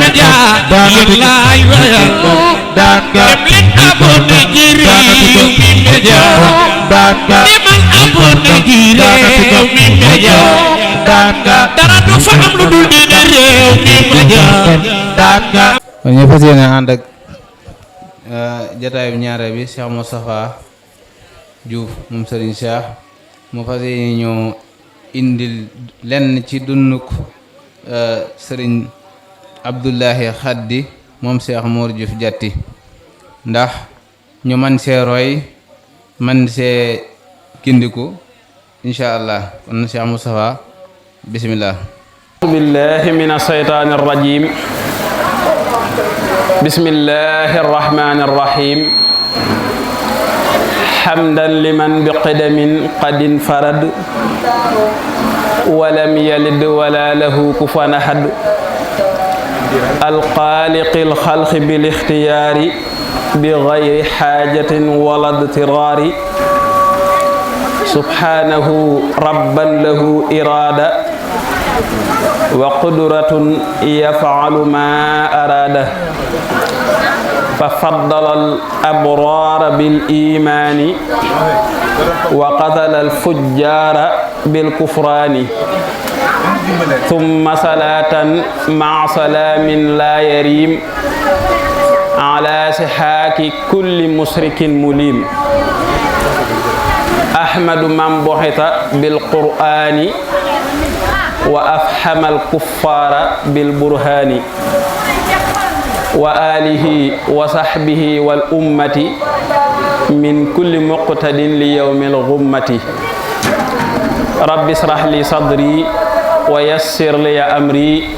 media lillahi wa leen abonné ci Rewmi Média demal abonné ci Rewmi Média dara du fa am lu dul di Rewmi Média ñu fas yéene ànd ak jataay bi ñaare bi Cheikh Moustapha Diouf moom Serigne Cheikh mu fas yéene ñëw indil lenn ci dunnuk Serigne Abdoulahi Khady moom Cheikh Mor Diouf Diatty ndax ñu man see roy man see kindiku insha allah kon Cheikh Moustapha bismillah billahi minash shaytanir rajim bismillahir rahmanir rahim hamdan liman biqadamin qad farad wa lam yalid wala lahu kufuwan ahad alxaaliqil xalqi bil ixtiyaari bi gayri xaajatin wala dtiraari subhaanahu rabban lahu iraada wa qudratun yafcalu ma araada fa faddala al abraara bil iimaani wa qatala al fujjaara bil kufraani ثم صلاة مع سلام لا يريم على سحاك كل مشرك مليم أحمد من بحث بالقرآن وأفحم الكفار بالبرهان وآله وصحبه والأمة من كل مقتد ليوم الغمة رب اشرح لي صدري ويسر لي أمري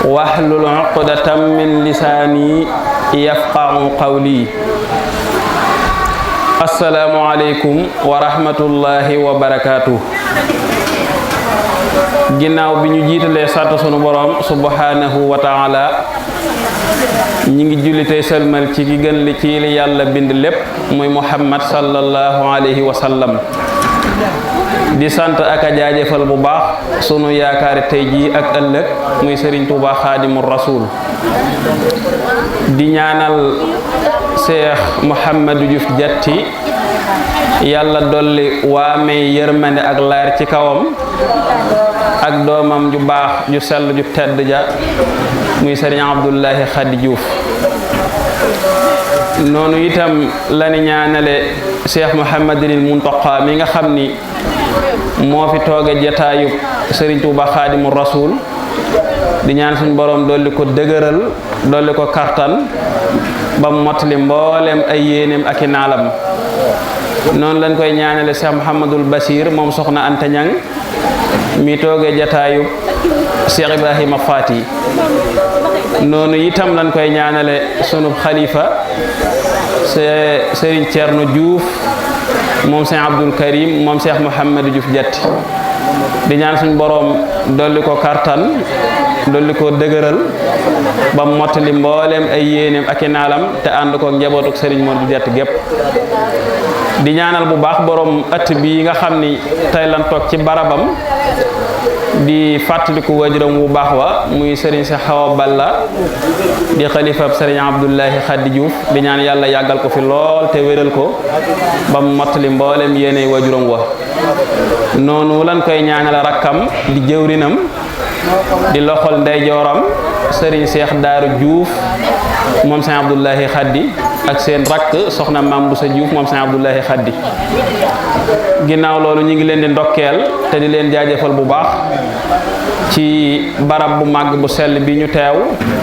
واحلل عقدة من لساني يفقه قولي السلام عليكم ورحمة الله وبركاته ginnaaw bi ñu jiitalee sant sunu borom subhanahu wa taala ñi ngi julli tey sëlmal ci ki gën li ci li yàlla bind lépp muy Muhammad sallallahu alayhi wa sallam di sant ak a jaajëfal bu baax sunu yaakaari tey jii ak ëllëg muy Serigne Touba Xaadimul Rasuul di ñaanal Cheikh Mouhamadou Diouf Diatty yàlla dolli waamee yërmande ak leer ci kawam ak doomam ju baax ju sell ju tedd ja muy Serigne Abdoulahi Khady Diouf noonu itam lani ñaanale Cheikh Mouhamadinil Muntaqa mi nga xam ni moo fi tooge jataayu Serigne Touba Xaadimul Rasuul di ñaan suñu borom dolli ko dëgëral dolli ko kartan ba mottali mboolem ay yéeneem ak i naalam noonu lañ koy ñaanale Cheikh Mouhamadul Basir moom soxna Anta Ñang mi tooge jataayu Cheikh Ibrahima Fati noonu itam lañ koy ñaanale sunu xalifa Serigne Thierno Diouf moom Cheikh Abdoul Karim moom Cheikh Mouhamadou Diouf Diatty di ñaan suñu boroom dolli ko kartan dolli ko dëgëral ba mottali mbooleem ay yéeneem ak i naalam te ànd ko njabootuk Serigne Modou Diatty gépp di ñaanal bu baax boroom ëtt bi nga xam ni tey lan toog ci barabam di fàttaliku wajuram bu baax wa muy Serigne Cheikh Awa Balla di xalifab Serigne Abdoulahi Khady Diouf di ñaan yàlla yàggal ko fi lool te wéral ko ba mu mottali mboolem yéeney wajuram wa noonu lan koy ñaanal rakkam di jëwrinam di loxol ndeyjooram Serigne Cheikh Daaru Diouf moom Serigne Abdoulahi Khady ak seen rakk soxna Mame Boussa Diouf moom Serigne Abdoulahi Khady ginnaaw loolu ñu ngi leen di ndokkeel te di leen jaajëfal bu baax ci barab bu màgg bu sell bi ñu teew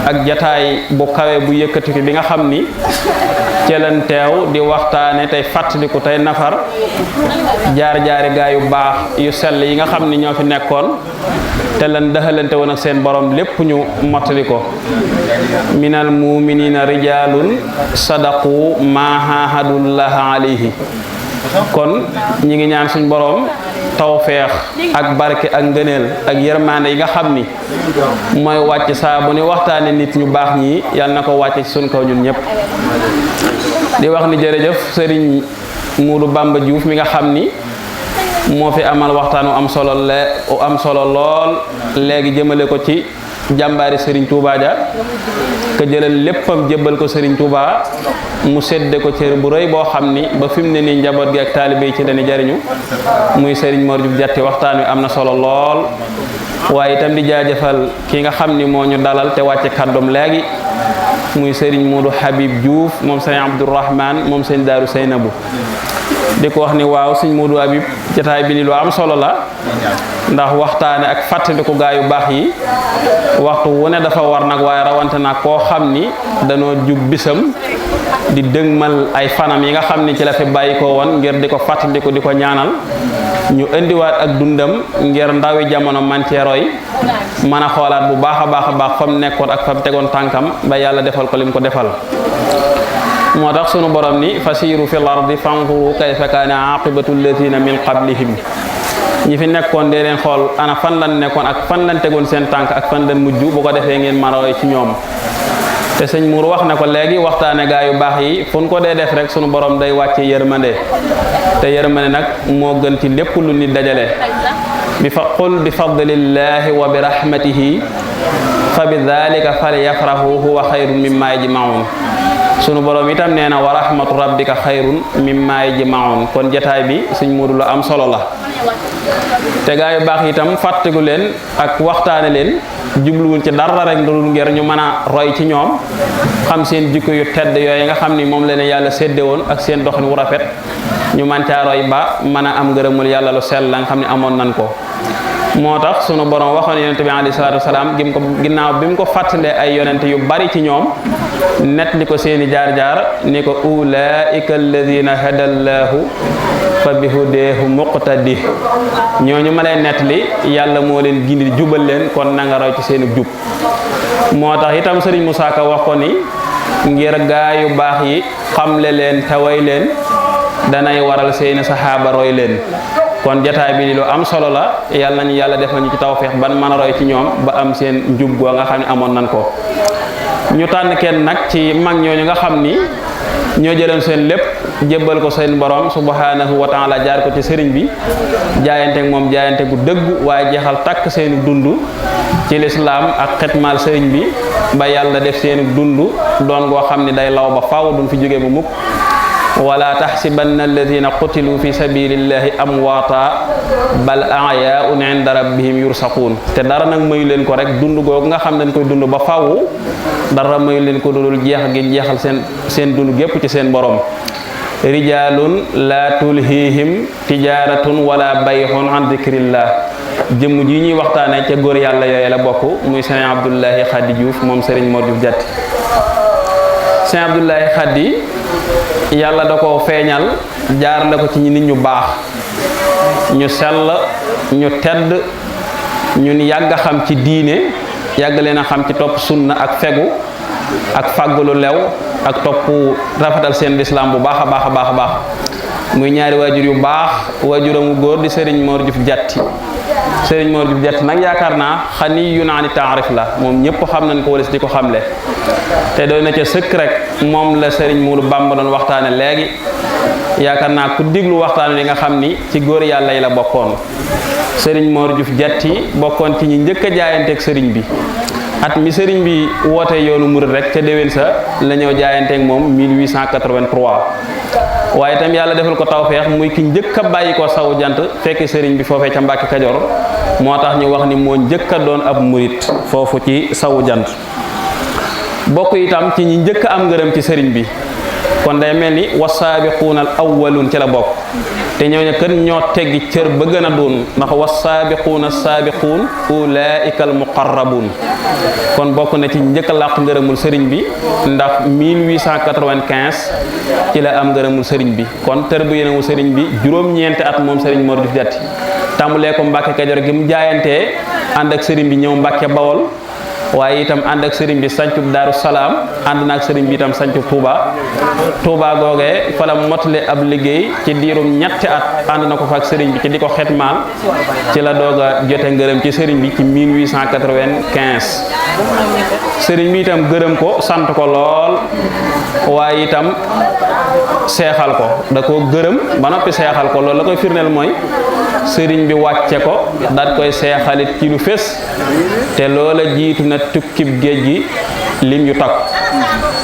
ak jataay bu kawe bu yëkkatiku bi nga xam ni ci leen teew di waxtaane tey fàttaliku tey nafar jaar-jaari gaa yu baax yu sell yi nga xam ni ñoo fi nekkoon te leen dëxalante woon ak seen borom lépp ñu mottali ko minal muminina rijalun sadaqu ma hahadullaha alayhi kon ñi ngi ñaan suñ borom tawfeex ak barke ak ngëneel ak yërmande yi nga xam ni mooy wàcc saa bu ni waxtaane nit ñu baax ñi yàlla na ko wàcce ci suñ kaw ñun ñëpp di wax ni jërëjëf Serigne Modou Bamba Diouf mi nga xam ni moo fi amal waxtaan wu am solo lool léegi jëmale ko ci jàmbaari Serigne Touba ja ka jëlal léppam jébbal ko Serigne Touba mu sédde ko cër bu rëy boo xam ni ba fi mu ne nii njaboot gi ak taalibe yi ci dañuy jariñu muy Serigne Mor Diouf Diatty waxtaan wi am na solo lool waaye itam di jaajëfal ki nga xam ni moo ñu dalal te wàcce kàddoom léegi muy Serigne Modou Habib Diouf moom Serigne Abdourahman moom Serigne Daaru Seynabou di ko wax ni waaw Serigne Modou Habib jotaay bi li lu am solo la ndax waxtaane ak fàttaliku gaa yu baax yi waxtu wu ne dafa war nag waaye rawante nag koo xam ni danoo jub bisam di dëgmal ay fanam yi nga xam ni ci la fi bàyyi ko woon ngir di ko fàttaliku di ko ñaanal ñu indiwaat ak dundam ngir ndawi jamono man cee roy mën a xoolaat bu baax a baax fa mu nekkoon ak fa mu tegoon tànkam ba yàlla defal ko lim ko defal moo tax sunu borom ni fasiru fil ardi fanzuru kayfa kaana aqibatu alladina min qablihim ñi fi nekkoon dee leen xool ana fan lan nekkoon ak fan lan tegoon seen tànk ak fan lan mujj bu ko defee ngeen mën a roy ci ñoom te sëñ Mour wax na ko léegi waxtaane gaa yu baax yi fu ñu ko dee def rek sunu borom day wàcce yërmande te yërmande nag moo gën ci lépp lu nit dajale qul bi fadlillahi wa bi rahmatihi fa bi dhalika falyafrahu huwa xayrun mimma yajmaun sunu borom itam nee na wa rahmatu rabbika xayrun mimma yajmaun kon jataay bi sëñ Mour lu am solo la te gaa yu baax itam fàttegu leen ak waxtaane leen jubluwul ci dara rek ndul ngir ñu mën a roy ci ñoom xam seen jikko yu tedd yooyu nga xam ni moom leen yàlla sédde woon ak seen doxin wu rafet ñu mën caa roy ba mën a am ngërëmul yàlla lu sell la nga xam ne amoon nan ko moo tax sunu borom waxoon yonente bi alayhi salaatu wasalaam ginnaaw bi mu ko fàttalee ay yonente yu bari ci ñoom net li ko seeni jaar-jaar ni ko ulaika alladina hadallahu fa bi hudeehu muqtadi ñooñu ma leen nettali yàlla moo leen gindi jubal leen kon na nga roy ci seeni jub moo tax itam Serigne Moussa Ka wax ko ni ngir gaa yu baax yi xamle leen taway leen danay waral seeni saxaaba roy leen kon jataay bi lu am solo la yàlla nañu yàlla defal ñu ci tawfeex ban mën a roy ci ñoom ba am seen njub goo nga xam ne amoon nan ko ñu tànn kenn nag ci mag ñooñu nga xam ni ñoo jëleen seen lépp jébbal ko seen borom subhanahu wa taala jaar ko ci sëriñ bi jaayante ak moom jaayante gu dëgg waaye jeexal takk seeni dund ci lislaam ak xetmaal sëriñ bi ba yàlla def seeni dund doon goo xam ni day law ba faaw duñ fi jóge bu mukk wala taxsibanna alladina qutilu fi sabilillahi amwaata bal ahyaun inda rabbihim yursaquun te dara nag mayu leen ko rek dund googu nga xam dañ koy dund ba faaw dara mayu leen ko dudul jeex gi jeexal seen dund gépp ci seen borom rijalun la tulhihim tijaratun wala bayhun an dikrillah jëmm ji ñuy waxtaane ca góor yàlla yooyu la bokk muy Serigne Abdoulahi Khady Diouf moom Serigne Mor Diouf Diatty Serigne Abdoulahi Khady yàlla da ko feeñal jaar la ko ci nit ñu baax ñu sell ñu tedd ñun yàgg a xam ci diine yàgg leen a xam ci topp sunna ak fegu ak fàggulu lew ak topp rafetal seen lislaam bu baax a baax a baax a baax muy ñaari waajur yu baax waajuramu góor di Serigne Mor Diouf Diatty Serigne Mor Diouf Diatty nag yaakaar naa xani yu naa ni taarif la moom ñëpp xam nañ ko wala si di ko xamle te doy na ca sëkk rek moom la Serigne Mourou Bamba doon waxtaane léegi yaakaar naa ku diglu waxtaane li nga xam ni ci góor yàlla yi la bokkoon Serigne Mor Diouf Diatty bokkoon ci ñi njëkk a jaayanteeg Serigne bi at mi Serigne bi woote yoonu murid rek ca déwén sa la ñëw jaayanteeg moom 1883 waaye itam yàlla defal ko tawfeex muy ki njëkk a bàyyi ko sawu jant fekk Serigne bi foofee ca Mbàkke Kajoor moo tax ñu wax ni moo njëkk a doon ab murit foofu ci sawu jant bokk itam ci ñi njëkk a am ngërëm ci Serigne bi kon day mel ni wasaabiquuna al awwaluun ci la bokk te ñooñu kën ñoo teggi cër ba gën a doon ndax wasaabiquuna saabiquun ulaika al muqarrabuun kon bokk na ci njëkk a làq ngërëmul Serigne bi ndax 1895 ci la am ngërëmul Serigne bi kon tër bu yenewu Serigne bi juróom-ñeenti at moom Serigne Mor Diouf Diatty tàmbalee ko Mbàkke Kajoor gi mu jaayantee ànd ak Serigne bi ñëw Mbàkke Bawol waaye itam ànd ak Serigne bi sancub Daaru Salaam ànd na ak Serigne bi itam sancub Touba googee fa la motale ab liggéey ci diirum ñetti at ànd na ko fa ak Serigne bi ci di ko xetmaal ci la doog a jote ngërëm ci Serigne bi ci 1895 Serigne bi itam gërëm ko sant ko lool waaye itam seexal ko da ko gërëm ba noppi seexal ko loolu la koy firndeel mooy Serigne bi wàcce ko daat koy seexalit ci lu fés te loola jiitu na tukkib géej gi lim yu takk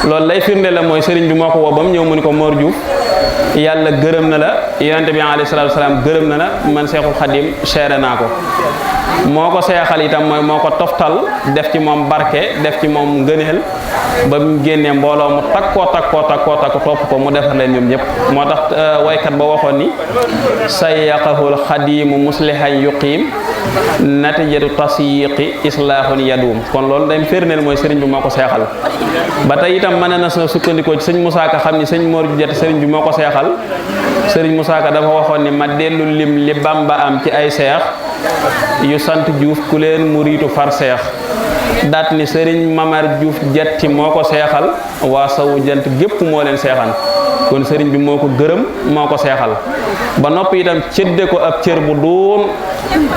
loolu lay firnde la mooy sëriñ bi moo ko woo ba mu ñëw mu ni ko Mor Diouf yàlla gërëm na la yonente bi alayhi salaatu wasalaam gërëm na la man Seexul Xadim seere naa ko moo ko seexal itam mooy moo ko toftal def ci moom barke def ci moom ngëneel ba mu génnee mbooloo mu takkoo topp ko mu defar leen ñoom ñëpp moo tax waykat ba waxoon ni sayyaqahul xadimu muslihan yuqiim natijatu tasyiqi islaahun yaduum kon loolu day firndeel mooy sëriñ bi moo ko seexal ba tey itam mën na sa sukkandikoo ci sëñ Moussa Ka xam ni sëñ Mor Diati sëriñ bi moo ko seexal sëriñ Moussa Ka dafa waxoon ni ma dellu lim li Bamba am ci ay seex yu sant Diouf ku leen muriitu far seex daat ni sëriñ Mamar Diouf Diati moo ko seexal waa sawu jant gépp moo leen seexan kon sëriñ bi moo ko gërëm moo ko seexal ba noppi itam cëdde ko ab cër bu duun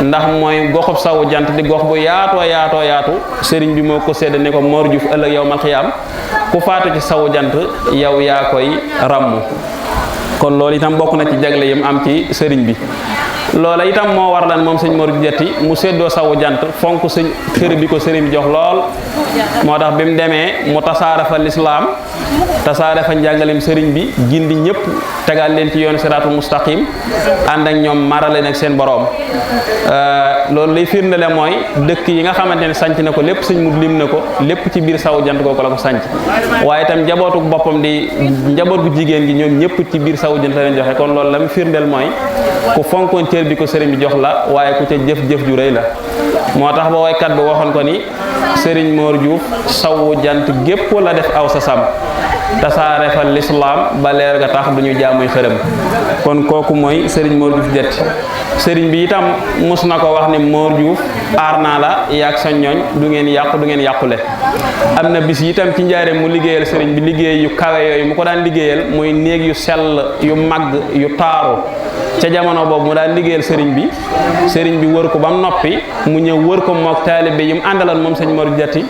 ndax mooy goxub sawu jant di gox bu yaatu sëriñ bi moo ko sédd ne ko Mor Diouf ëllëg yawmal xiyaam ku faatu ci sawu jant yow yaa koy ràmm kon loolu itam bokk na ci jagle yim am ci sëriñ bi loola itam moo war lan moom sëñ Mor Diati mu séddoo sawu jant fonk sëñ xër bi ko sëriñ bi jox lool moo tax bi mu demee mu tasaare fa lislaam tasaare fa njàngaleem sëriñ bi gindi ñëpp tegal leen ci yoonu siraatul mustaqim ànd ak ñoom marale nag seen boroom loolu lay firndele mooy dëkk yi nga xamante ne sanc na ko lépp sëñ mu lim na ko lépp ci biir sawu jant googu la ko sanc waaye itam njabootu boppam di njaboot gu jigéen gi ñoom ñëpp ci biir sawu jant la leen joxe kon loolu la mu firndeel mooy ku fonkoon cër bi ko sëriñ bi jox la waaye ku ca jëf-jëf ju rëy la moo tax ba waykat bi waxoon ko ni sëriñ Mor Diouf sawu jant gépp la def aw sa sam tasaare fa lislaam ba leer ga tax duñu jaamuy xërëm kon kooku mooy sëriñ Mor Diouf Diati sëriñ bi itam mus na ko wax ni Mor Diouf aar naa la yaag sa ñooñ du ngeen yàqu du ngeen yàqule am na bis itam ci njaare mu liggéeyal sëriñ bi liggéey yu kawe yooyu mu ko daan liggéeyal muy néeg yu sell yu màgg yu taaru ca jamono boobu mu daan liggéeyal sëriñ bi wër ko ba mu noppi mu ñëw wër ko mook taalibe yi mu àndaloon moom sëñ Mor Diati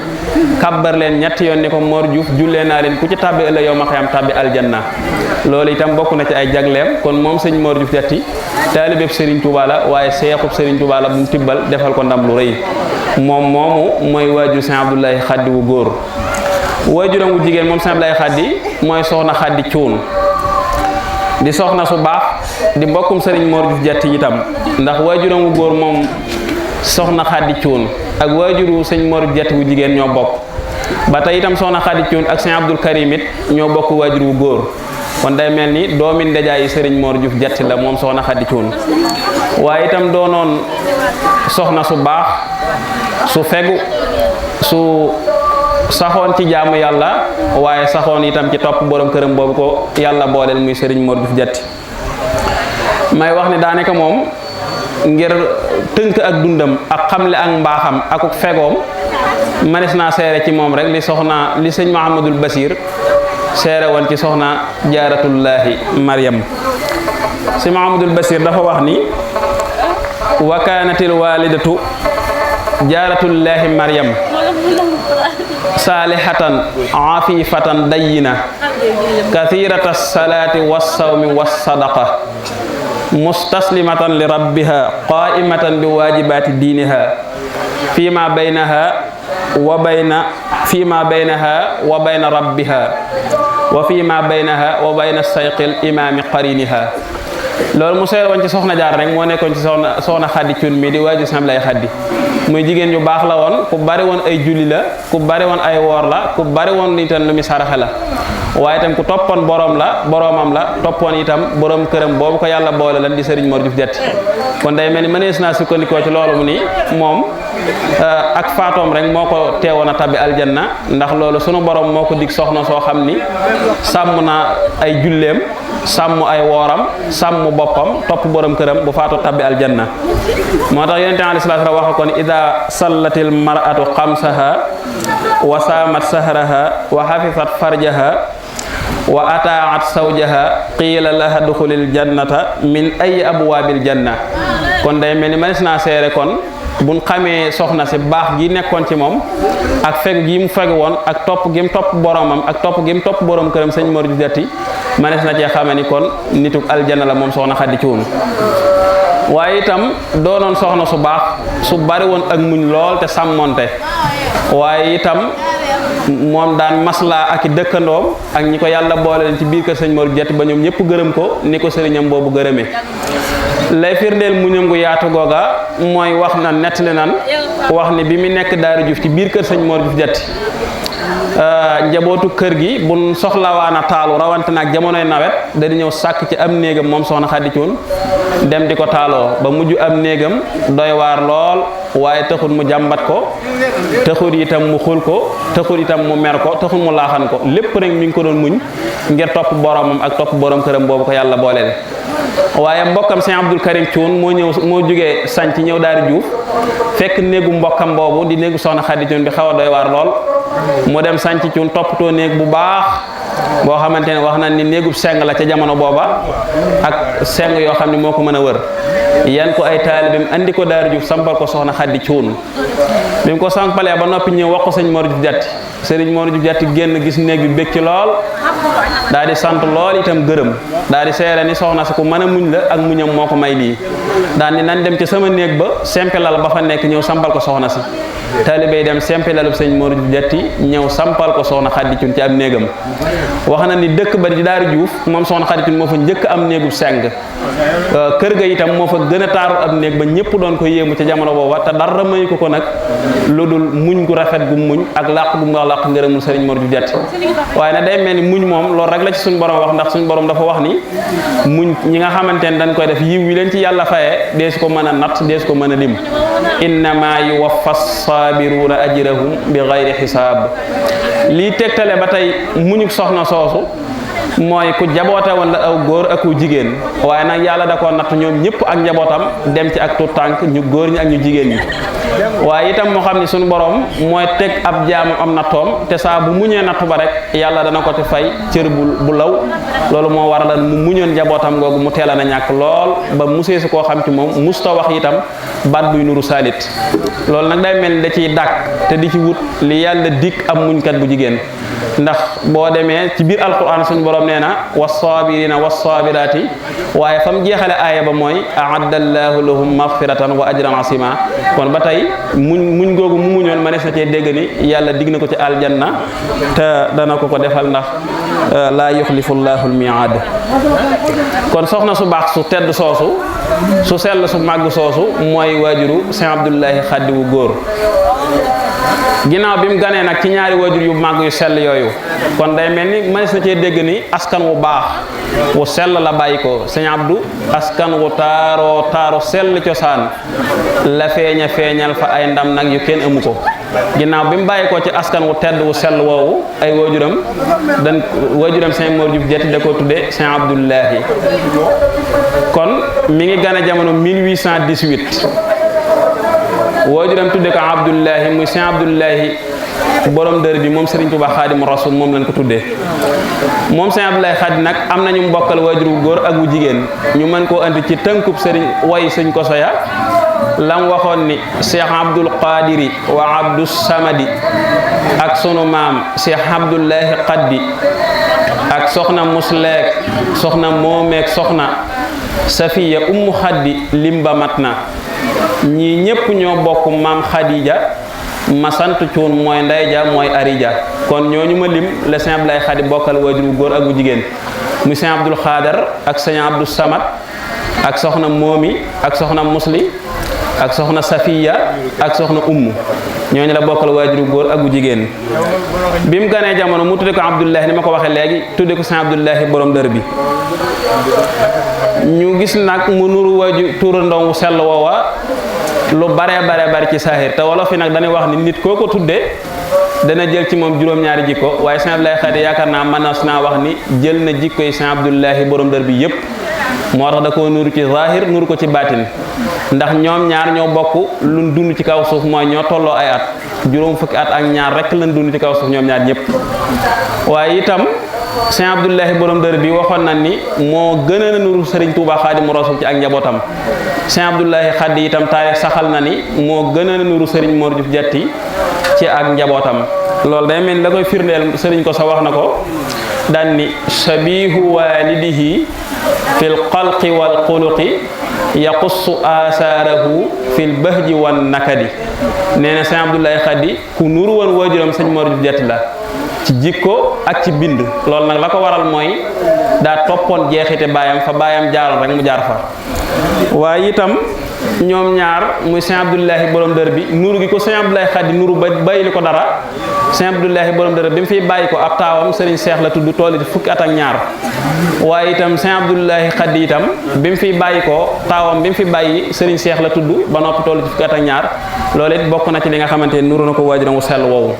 kabbar leen ñetti yoon ni ko Mor Diouf jullee naa leen ku ci tàbbi ëllëg yow ma xayam tàbbi aljanna loolu itam bokk na ci ay jagleem kon moom sëñ Mor Diouf Diati taalibeb sëriñ Touba la waaye seexub sëriñ Touba la bu mu tibbal defal ko ndam lu rëy moom moomu mooy waajur sëñ Abdoulaye Khady wu góor waajuram wu jigéen moom sëñ Abdoulaye Khady mooy soxna Khady Cuun di soxna su baax di mbokkum sëriñ Mor Diouf Diati itam ndax waajuram wu góor moom soxna Khady Cuun ak waajuru sëñ Mor Diouf Diati wu jigéen ñoo bokk ba tey itam soxna Khady Cuun ak sëñ Abdul Karim it ñoo bokk waajur wu góor kon day mel ni doomi ndejaayi sëriñ Mor Diouf Diati la moom soxna Khady Cuun waaye itam doonoon soxna su baax su fegu su saxoon ci jaamu yàlla waaye saxoon itam ci topp borom këram boobu ko yàlla booleel muy sëriñ Mor Diouf Diati may wax ni daanaka moom ngir tënk ak dundam ak xamle ak mbaaxam akuk fegoom manes naa seere ci moom rek li sëñ Mahamadul Basir seere woon ci soxna jaaratullaahi Maryam sëñ Mahamadul Basir dafa wax ni wa kaanatil walidatu jaaratullaahi Maryam saalihatan afifatan dayyina kathirata salaati wassawmi wassadaqa mustaslimatan li rabbiha qaimatan bi waajibaati diiniha fima baynaha wa bayna rabbiha wa fima baynaha wa bayna sayqil imaami qariniha loolu mu seer woon ci soxna jaar rek moo nekkoon ci soxna Khady Cuun mi di waaju Sëñ Abdoulaye Khady muy jigéen yu baax la woon ku bari woon ay julli la ku bari woon ay woor la ku bari woon itam lu mi saraxe la waaye itam ku toppoon boroomam la toppoon itam borom këram boobu ko yàlla boole lan di sëriñ Mor Diouf Diati kon day mel ni mënees naa sukkandikoo ci loolu mu ni moom ak faatoom rek moo ko teewoon a tabbi aljanna ndax loolu sunu borom moo ko dig soxna soo xam ni sàmm na ay julleem sàmm ay wooram sàmm boppam topp borom këram bu faatu tabbi aljanna moo tax yonente alayhi salaatu wa salaam waxa ko ni ida sallatil mar'atu xamsaha wa saamat sahraha wa hafizat farjaha wa ataat sawjaha qiila laha duxulil jannata min ay abwaabil janna kon day mel ni manes naa seere kon buñ xamee soxna si baax gi nekkoon ci moom ak fegu gi mu fegu woon ak topp gi mu topp boromam ak topp gi mu topp borom këram sëñ Mor Diouf Diati manes na cee xamee ni kon nituk aljanna la moom soxna Khady Cuun waaye itam doonoon soxna su baax su bari woon ak muñ lool te sàmmonte waaye itam moom daan maslaa ak i dëkkandoom ak ñi ko yàlla boole leen ci biir kër sëñ Mor Diatty ba ñoom ñëpp gërëm ko ni ko sëriñam boobu gërëmee lay firndeel muñam gu yaatu googa mooy wax na nettali nan wax ni bi mu nekk Daaru Juuf ci biir kër sëñ Mor Diatty njabootu kër gi bu soxlawaana taalu rawante nag jamonoy nawet da di ñëw sàkk ci am néegam moom soxna Xadi Cuun dem di ko taaloo ba mujj am néegam doy waar lool waaye taxul mu jàmbat ko taxul itam mu xul ko taxul itam mu mer ko taxul mu laaxan ko lépp rek mi ngi ko doon muñ ngir topp boromam ak topp borom këram boobu ko yàlla booleel. waaye mbokkam sëñ Abdul Karim Cuun moo jógee sanc ñëw Daaru Juuf fekk néegu mbokkam boobu di néegu soxna Xadi Cuun bi xaw a doy waar lool mu dem sanc Cuun toppatoo néeg bu baax boo xamante ne wax na ni néegub seng la ca jamono booba ak seng yoo xam ne moo ko mën a wër yan ko ay taalibeem andi ko Daaru Juuf sampal ko soxna Xadi Cuun bi mu ko sampalee ba noppi ñëw wax ko sëñ Mor Diatty sëriñ Mor Diatty génn gis néeg bi békki lool daal di sant lool itam gërëm daal di seere ni soxna si ku mën a muñ la ak muñam moo ko may lii daal ni nan dem ci sama néeg ba sempelal ba fa nekk ñëw sampal ko soxna si taalibe dem sempelalub sëñ Mor Diatty ñëw sampal ko soxna Xadi Cuun ci am néegam wax na ni dëkk ba di Daaru Juuf moom soxna Xadi Cuun moo fa njëkk am néegub seng kër ga itam moo fa gën a taaru ab néeg ba ñëpp doon ko yéemu ca jamono booba te dara mayu ko nag lu dul muñ gu rafet gu muñ ak làq gu mu làq ngërëmul sëriñ Mor Diatty waaye nag day mel ni muñ moom loolu rek la ci suñu borom wax ndax suñu borom dafa wax ni muñ ñi nga xamante ne dañ koy def yiw wi leen ci yàlla fayee deesu ko mën a natt deesu ko mën a lim innama yuwaffa sabiruuna ajrahum bi gayri xisaab lii tegtale ba tey muñuk soxna soosu mooy ku jaboote woon la aw góor ak ku jigéen waaye nag yàlla da koo natt ñoom ñëpp ak njabootam dem ci ak tuut tànk ñu góor ñi ak ñu jigéen ñi waaye itam moo xam ne suñu borom mooy teg ab jaamu am nattoom te saa bu muñee nattu ba rek yàlla dana ko ci fay cër bu law loolu moo waral mu muñoon njabootam googu mu teel a na ñàkk lool ba musee su koo xam ci moom musta wax itam baat buy nuru saalit loolu nag day mel ni da ciy dàkk te di ci wut li yàlla dikk am muñkat bu jigéen ndax boo demee ci biir alquran suñu borom nee na wassaabirina wassaabiraati waaye fa mu jeexale aaya ba mooy a'addallahu lahum maghfiratan wa ajran asima kon ba tey muñ googu mu muñoon ma ne sa cee dégg ni yàlla dig na ko ci aljanna te dana ko ko defal ndax laa yuxlifu llahu almiaad kon soxna su baax su tedd soosu su sell su màgg soosu mooy waajuru Sëñ Abdullahi Xaddi wu góor ginnaaw bi mu ganee nag ci ñaari waajur yu màgg yu sell yooyu kon day mel ni mënees na cee dégg ni askan wu baax wu sell la bàyyi ko sëñ Abdu askan wu taaro sell cosaan la feeñal fa ay ndam nag yu kenn amu ko ginnaaw bi mu bàyyi ko ci askan wu tedd wu sell woowu ay waajuram sëñ Mor Diatty da ko tudde sëñ Abdullahi kon mi ngi gane jamono 1818 waajuram tudde ko Abdullahi muy sëñ Abdullahi borom dër bi moom Serigne Touba Xaadimu Rasul moom lañ ko tuddee moom sëñ Abdullahi Xaadi nag am nañu mbokkal waajur wu góor ak wu jigéen ñu mën koo andi ci tënkub Serigne way sëñ Koso ya lam waxoon ni Cheikh Abdul Qadiri wa Abdus Samadi ak sunu maam Cheikh Abdullahi Xaddi ak soxna Musleek soxna Moomeek soxna Safiya ummu Xaddi limba mat na ñii ñépp ñoo bokk maam Khadija ma sant Cuun mooy ndey ja mooy ari ja kon ñooñu ma lim la sëñ Abdoulaye Khadi bokkal waajur wu góor ak wu jigéen muy sëñ Abdul Xaadar ak sëñ Abdou Samad ak soxna Moomi ak soxna Musli ak soxna Safiya ak soxna Ummu ñooñu la bokkal waajur wu góor ak wu jigéen bi mu ganee jamono mu tudde ko Abdullahi ni ma ko waxee léegi tudde ko sëñ Abdullahi borom dër bi ñu gis nag mu nuru waaju turandoo wu sell woowa lu bare ci saahir te wolof yi nag dañuy wax ni nit koo ko tuddee dana jël ci moom juróom-ñaari jikko waaye sëñ Abdoulaye Khadi yaakaar naa mënees naa wax ni jël na jikko yi sëñ Abdullahi borom dër bi yépp moo tax da koo nuru ci zahir nuru ko ci baatin ndax ñoom ñaar ñoo bokk luñ dund ci kaw suuf mooy ñoo tolloo ay at juróom fukki at ak ñaar rek lañ dund ci kaw suuf ñoom ñaar ñëpp waaye itam sëñ Abdullahi borom dër bi waxoon na ni moo gën a nuru Serigne Touba Xaadimu Rasuul ci ak njabootam sëñ Abdullahi Xaddi itam taarix saxal na ni moo gën a nuru Serigne Mor Diatty ci ak njabootam loolu day mel ni la koy firndeel Serigne ko sa wax na ko daan ni shabihu walidihi fil xalqi wal xuluqi yaqussu asaarahu fil bahji wan nakadi nee na sëñ Abdoulaye Khady ku nuru woon waajuram sëñ Mor Diouf Diatty la ci jikko ak ci bind loolu nag la ko waral mooy daa toppoon jeexite baayam fa baayam jaaroon rek mu jaar fa waaye itam ñoom ñaar muy sëñ Abdoulaye borom dër bi nuru gi ko sëñ Abdoulaye Khady nuru ba bàyyili ko dara sëñ Abdoulaye borom dër bi mu fiy bàyyi ko ab taawam Serigne Cheikh la tudd tool fukki at ak ñaar waaye itam sëñ Abdoulaye Khady itam bi mu fiy bàyyi ko taawam bi mu fi bàyyi Serigne Cheikh la tudd ba noppi tool fukki at ak ñaar loolu it bokk na ci li nga xamante ne nuru na ko waajuram wu sell woowu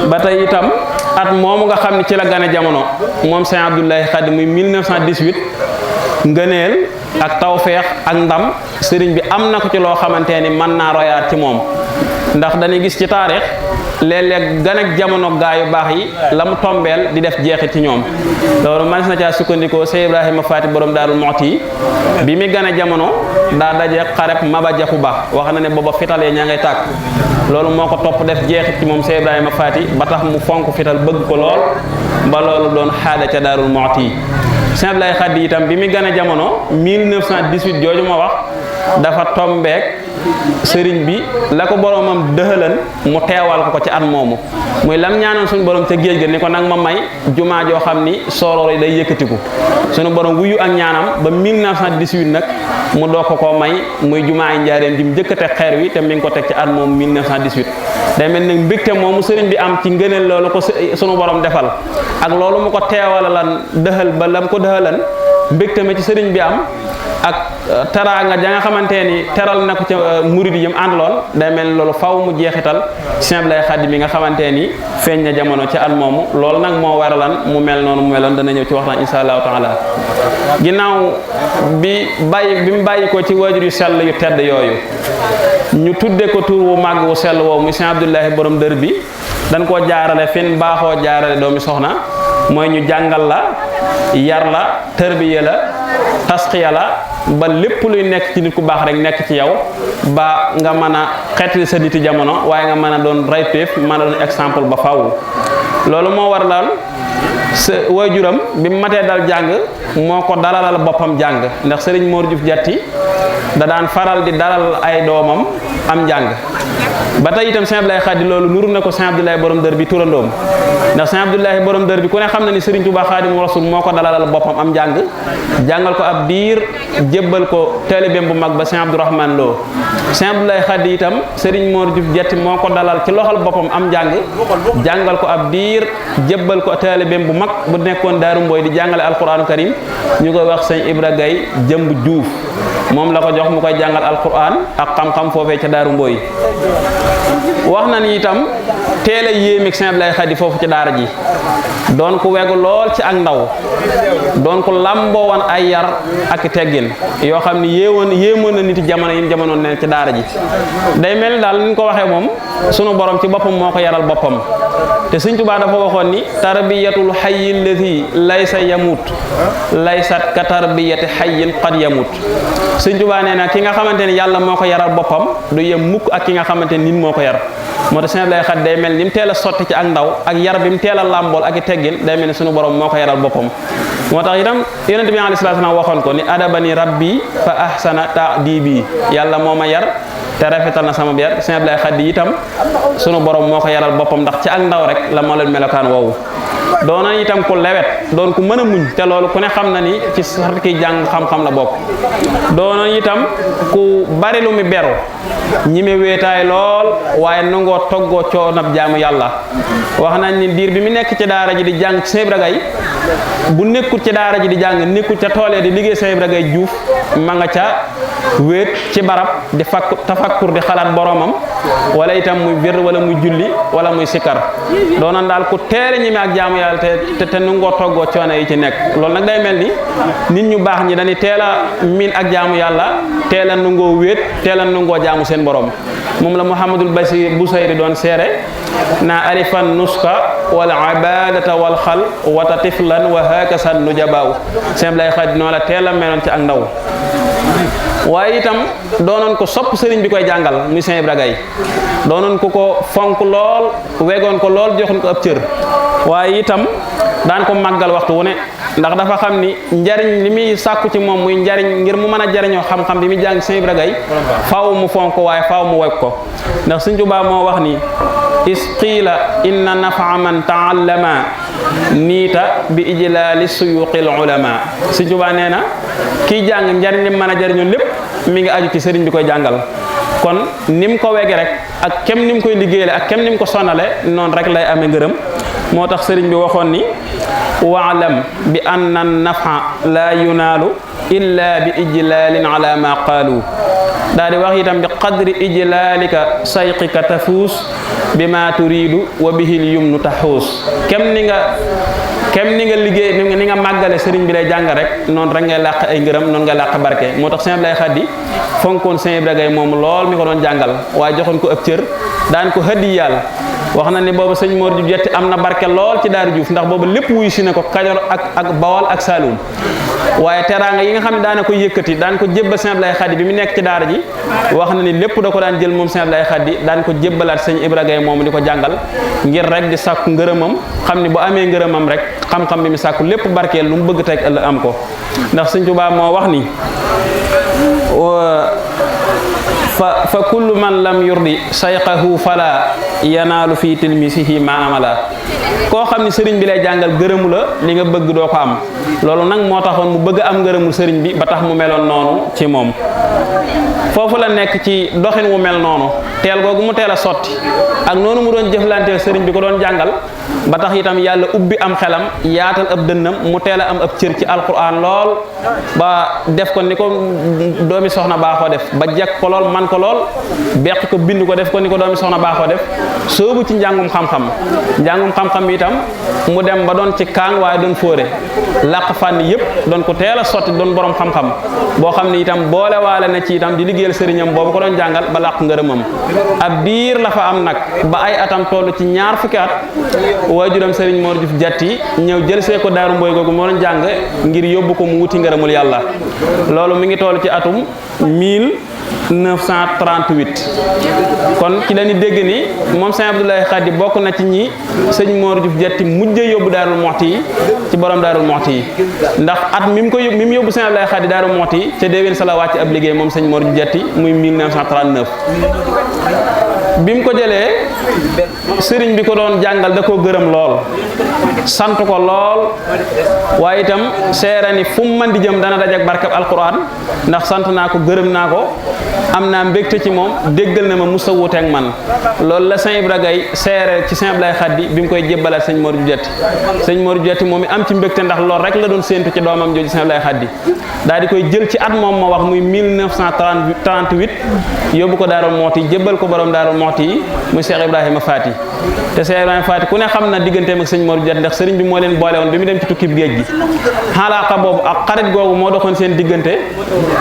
ba tey itam at moomu nga xam ne ci la gane jamono moom sëñ Abdoulaye Khady muy 1918 ngëneel ak tawfeex ak ndam sëriñ bi am na ko ci loo xamante ni mën naa royaat ci moom ndax dañuy gis ci taarix léeg-léeg gan ak jamono gaa yu baax yi la mu tombeel di def jeexit ci ñoom loolu man na caa sukkandikoo Cheikh Ibrahima Faati borom Daarul Muxti yi bi mi gan a jamono daa daje xareb Maba Jaxu Ba wax na ne booba fitalee ñaa ngay tàkk loolu moo ko topp def jeexit ci moom Cheikh Ibrahima Faati ba tax mu fonk fital bëgg ko lool ba loolu doon xaada ca Daarul Muxti yi sëñ Abdoulaye Khady itam bi mi gën a jamono 1918 jooju ma wax dafa tombeek sëriñ bi la ko boromam dëxalan mu teewal ko ci at moomu muy lam ñaanoon suñu borom ca géej ga ni ko nag ma may jumaa joo xam ni sooroor yi day yëkkatiku suñu borom wuyu ak ñaanam ba 1918 nag mu doog ko koo may muy jumaa yi njaareem ji mu njëkk a teg xeer wi te mi ngi ko teg ci at moomu 1918 day mel nag mbégte moomu sëriñ bi am ci ngëneel loolu ko suñu borom defal ak loolu mu ko teewalalan dëxal ba lam ko dëxalan mbégte ma ci sëriñ bi am ak teraanga ja nga xamante ni teral na ko ca murid yi mu àndaloon day mel ni loolu faw mu jeexital sëñ Abdoulaye Khady mi nga xamante ni feeñ na jamono ci at moomu loolu nag moo waralan mu mel noonu mu meloon dana ñëw ci waxtaan insha allahu taala ginnaaw bi mu bàyyi ko ci waajur yu sell yu tedd yooyu ñu tudde ko tur wu màgg wu sell woowu muy sëñ Abdoulaye borom dër bi dañ koo jaarale fin baaxoo jaarale doomi soxna mooy ñu jàngal la yar la tërbiya la tasxiya la ba lépp luy nekk ci nit ku baax rek nekk ci yow ba nga mën a xeetli sa niti jamono waaye nga mën a doon rayteef mën a doon exemple ba faaw loolu moo war daal sa waajuram bi mu matee dal jàng moo ko dalalal boppam jàng ndax Serigne Mor Diouf Diatty da daan faral di dalal ay doomam am njàng ba tey itam sëñ Abdoulaye Khady loolu nuru na ko sëñ Abdoulaye borom dër bi turandoom ndax sëñ Abdoulaye borom dër bi ku ne xam na ni Serigne Touba Khadimu Rasul moo ko dalalal boppam am njàng jàngal ko ab diir jébbal ko taalibeem bu mag ba sëñ Abdourahmane Lo sëñ Abdoulaye Khady itam Serigne Mor Diouf Diatty moo ko dalal ci loxol boppam am njàng jàngal ko ab diir jébbal ko taalibeem bu mag bu nekkoon Daaru Mbooy di jàngale alquranu karim ñu koy wax sëñ Ibra Gaye Jëmb Diouf moom la ko jox mu koy jàngal alquran ak xam-xam foofee ca Daaru Mbooy wax na ni itam teel a yéemig sëñ Abdoulaye Khady foofu ci daara ji doon ko wegu lool ci ak ndaw doon ko lamboo woon ay yar ak teggin yoo xam ni yéemoon na nit jamono yi jamono ne ci daara ji day mel daal ni ñu ko waxee moom sunu borom ci boppam moo ko yaral boppam te Sëñ Tuubaa dafa waxoon ni tarbiyatul hayyi allati laysa yamut laysat ka tarbiyati hayyin qad yamut Sëñ Tuubaa nee na ki nga xamante ni yàlla moo ko yaral boppam du yem mukk ak ki nga xamante ni nit moo ko yar moo tax Sëñ Abdoulaye Khady day mel ni mu teel a sotti ci ak ndaw ak yar bi mu teel a làmbool ak i teggin day mel ni sunu borom moo ko yaral boppam moo tax itam yonent bi alayhi salaatu salaam waxoon ko ni adabani rabbi fa ahsana ta'dibi yàlla moo ma yar te rafetal na sama yar Sëñ Abdoulaye Khady itam sunu borom moo ko yaral boppam ndax ci ak ndaw rek la moo leen melokaan woowu doona itam ku lewet doon ku mën a muñ te loolu ku ne xam na ni ci sart ki jàng xam-xam la bokk doona itam ku bari lu mu beru ñi me wéetaay lool waaye nangoo toggoo coonab jaamu yàlla wax nañ ni diir bi mu nekk ci daara ji di jàng Sëñ Ibra Gaye bu nekkul ci daara ji di jàng nekkul ca toolee di liggéey Sëñ Ibra Gaye Diouf ma nga ca wéet ci barab di tafakkur di xalaat boromam wala itam muy bir wala muy julli wala muy sikkar doonan daal ku teere ñi me ak jaamu yàlla te nangoo toggoo coono yi ci nekk loolu nag day mel ni nit ñu baax ñi dañuy teel a miin ak jaamu yàlla teel a nangoo wéet teel a nangoo jaamu seen borom moom la Muhammadul Busayri doon seere na arifan nuska wal ibadata wal xal wata tiflan wa hakasan nu jabaaw Sëñ Abdoulaye Khady noonu la teel a meloon ci ak ndaw waaye itam doonoon ko sopp sëriñ bi koy jàngal muy Sëñ Ibra Gaye doonoon ko ko fonk lool wegoon ko lool joxoon ko ab cër waaye itam daan ko màggal waxtu wu ne ndax dafa xam ni njariñ li muy sàkku ci moom muy njariñ ngir mu mën a jariñoo xam-xam bi muy jàng Sëñ Ibra Gaye faaw mu fonk waaye faaw mu wekk ko ndax Sëñ Tuubaa moo wax ni is qiila inna nafa man taallama niita bi ijlaali suyuqil ulama Sëñ Tuubaa nee na kiy jàng njariñ li mën a jariñoo lépp mi ngi aju ci sëriñ bi koy jàngal kon ni mu ko wege rek ak kem ni mu koy liggéeyale ak kem ni mu ko sonale noonu rek lay amee ngërëm moo tax sëriñ bi waxoon ni waalam bi anna nafa la yunaalu illa bi ijlalin ala ma qaalu daal di wax itam bi qadri ijlalika sayqika tafuus bi ma turiidu wa bihil yumnu taxuus kem ni nga liggéey ni nga màggale sëriñ bi lay jàng rek noonu rek ngay làq ay ngërëm noonu ngay làq barke moo tax Sëñ Abdoulaye Khady fonkoon Sëñ Ibra Gaye moom lool mi ko doon jàngal waaye joxoon ko ëpp cër daan ko hëddi yàlla wax na ni boobu sëñ Mor Diouf Jetti am na barke lool ci Daaru Diouf ndax boobu lépp wuyu si ne ko Kajoor ak Bawol ak Saloum waaye teraanga yi nga xam ne daana ko yëkkati daan ko jébbal Sëñ Abdoulaye Khady bi mu nekk ci daara ji wax na ni lépp da ko daan jël moom Sëñ Abdoulaye Khady daan ko jébbalaat Sëñ Ibra Gaye moom di ko jàngal ngir rek di sàkku ngërëmam xam ni bu amee ngërëmam rek xam-xam bi mu sàkku lépp barkeel lu mu bëgg teg ëllëg am ko ndax Sëñ Tuubaa moo wax ni fa kullu man lam yurdi sayqahu fala yanaalu fi tilmisihi ma amala koo xam ni sëriñ bi lay jàngal gërëmu la li nga bëgg doo ko am loolu nag moo taxoon mu bëgg am ngërëmul sëriñ bi ba tax mu meloon noonu ci moom foofu la nekk ci doxin wu mel noonu teel googu mu teel a sotti ak noonu mu doon jëflanteel sëriñ bi ko doon jàngal ba tax itam yàlla ubbi am xelam yaatal ab dënnam mu teel a am ab cër ci alquran lool ba def ko ni ko doomi soxna baaxoo def ba jekk ko lool man ko lool beq ko bind ko def ko ni ko doomi soxna baaxoo def soobu ci njàngum xam-xam bi itam mu dem ba doon ci kaang waaye doon fóore làq fànn yëpp doon ko teel a sotti doon borom xam-xam boo xam ne itam boole waale na ci itam di liggéeyal sëriñam boobu ko doon jàngal ba làq ngërëmam ab diir la fa am nag ba ay atam toll ci ñaar fukki at waajuram sëriñ Mor Diouf Jetti ñëw jël see ko Daaru Mboy googu moo doon jàng ngir yóbbu ko mu wuti ngërëmul yàlla loolu mi ngi toll ci atum 1938 kon ci lañu dégg ni moom Sëñ Abdoulaye Khady bokk na ci ñi sëñ Mor Diouf Jetti mujjee yóbbu Daarul Muxti yi ci borom Daarul Muxti yi ndax at mi mu yóbbu Sëñ Abdoulaye Khady Daarul Muxti yi ca déwén sa la wàcc ab liggéey moom sëñ Mor Diouf Jetti muy 1939 bi mu ko jëlee sëriñ bi ko doon jàngal da koo gërëm lool sant ko lool waaye itam seere ni fu mu mën di jëm dana dajak barkab alquran ndax sant naa ko gërëm naa ko am naa mbégte ci moom déggal na ma musa wuuteeg man loolu la Sëñ Ibra Gaye seere ci Sëñ Abdoulaye Khady bi mu koy jébbalaat sëñ Mor Diouf Jetti sëñ Mor Diouf Jetti moom i am ci mbégte ndax loolu rek la doon séentu ci doomam jooju Sëñ Abdoulaye Khady daal di koy jël ci at moom ma wax muy 1938 yóbbu ko Daaru Muxti jébbal ko borom Daaru Muxti yi muy Cheikh Ibrahima Faty te Cheikh Ibrahima Faty ku ne xam na digganteem ak sëñ Mor Diouf Jetti ndax sëriñ bi moo leen boole woon bi mu dem ci tukkib géej gi xalaaka boobu ak xarit googu moo doxoon seen diggante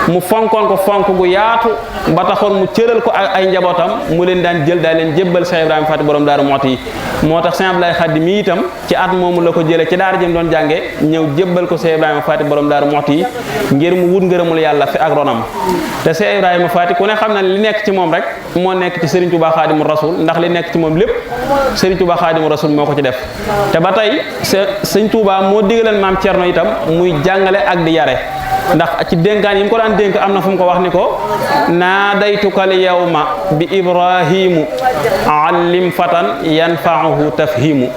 mu fonkoon ko fonk gu yaatu ba taxoon mu cëral ko ay njabootam mu leen daan jël daal leen jébbal Cheikh Ibrahima Faty borom Daaru Muxti yi moo tax Sëñ Abdoulaye Khady mi itam ci at moomu la ko jëlee ci daara jëm doon jànge ñëw jébbal ko Cheikh Ibrahima Faty borom Daaru Muxti yi ngir mu wut ngërëmul yàlla fi ak ronam te Cheikh Ibrahima Faty ku ne xam na li nekk ci moom rek moo nekk ci Serigne Touba Khadimu Rasul ndax li nekk ci moom lépp Serigne Touba Khadimu Rasul moo ko ci def te ba tey Sëñ Touba moo digaleen maam Thierno itam muy jàngale ak di yare ndax ci dénkaan yi mu ko daan dénk am na fu mu ko wax ni ko naadaytukal yawma bi ibrahimu allim fatan yanfa'uhu tafhimu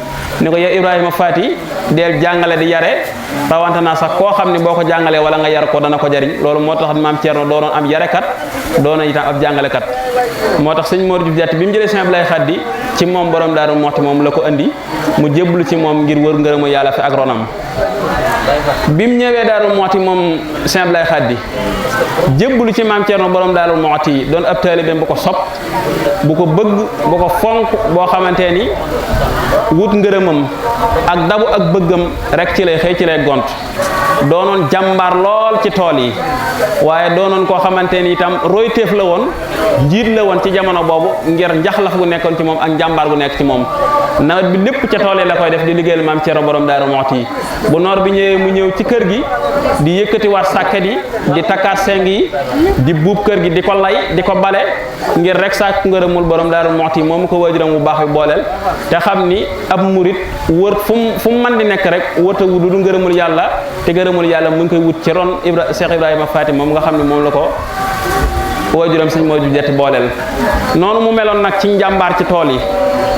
ni ko yow Ibrahima Faty deel jàngale di yare rawante naa sax koo xam ne boo ko jàngalee wala nga yar ko dana ko jariñ loolu moo tax maam Thierno doonoon am yarekat doona itam ab jàngalekat moo tax sëñ Mor Diouf Jetti bi mu jëlee Sëñ Abdoulaye Khady ci moom borom Daaru Muxti moom la ko andi mu jébbalu ci moom ngir wër ngërëmu yàlla fi ak ronam bi mu ñëwee Daaru Muxti moom Sëñ Abdoulaye Khady jébbalu ci maam Thierno borom Daaru Muxti doon ab taalibeem bu ko sopp bu ko bëgg bu ko fonk boo xamante ni wut ngërëmam ak dabu ak bëggam rek ci lay xëy ci lay gont doonoon jàmbaar lool ci tool yi waaye doonoon koo xamante ni itam royteef la woon jiit la woon ci jamono boobu ngir njaxlaf gu nekkoon ci moom ak njàmbaar gu nekk ci moom nawet bi lépp ca tool yi la koy def di liggéeyal maam Cerno borom Daaru Muxti yi bu noor bi ñëwee mu ñëw ci kër gi di yëkkatiwaat sàkket yi di takkaat seng yi di buub kër gi di ko lay di ko bale ngir rek sàkk ngërëmul borom Daaru Muxti yi moom ko waajuram bu baax bi booleel te xam ni ab murit wër fu mu mën di nekk rek wërta wut lu ngërëmul yàlla te ngërëmul yàlla mu ngi koy wut ci ron Cheikh Ibrahima Faty moom nga xam ne moom la ko waajuram sëñ moo ju jetti booleel noonu mu meloon nag ci njàmbaar ci tool yi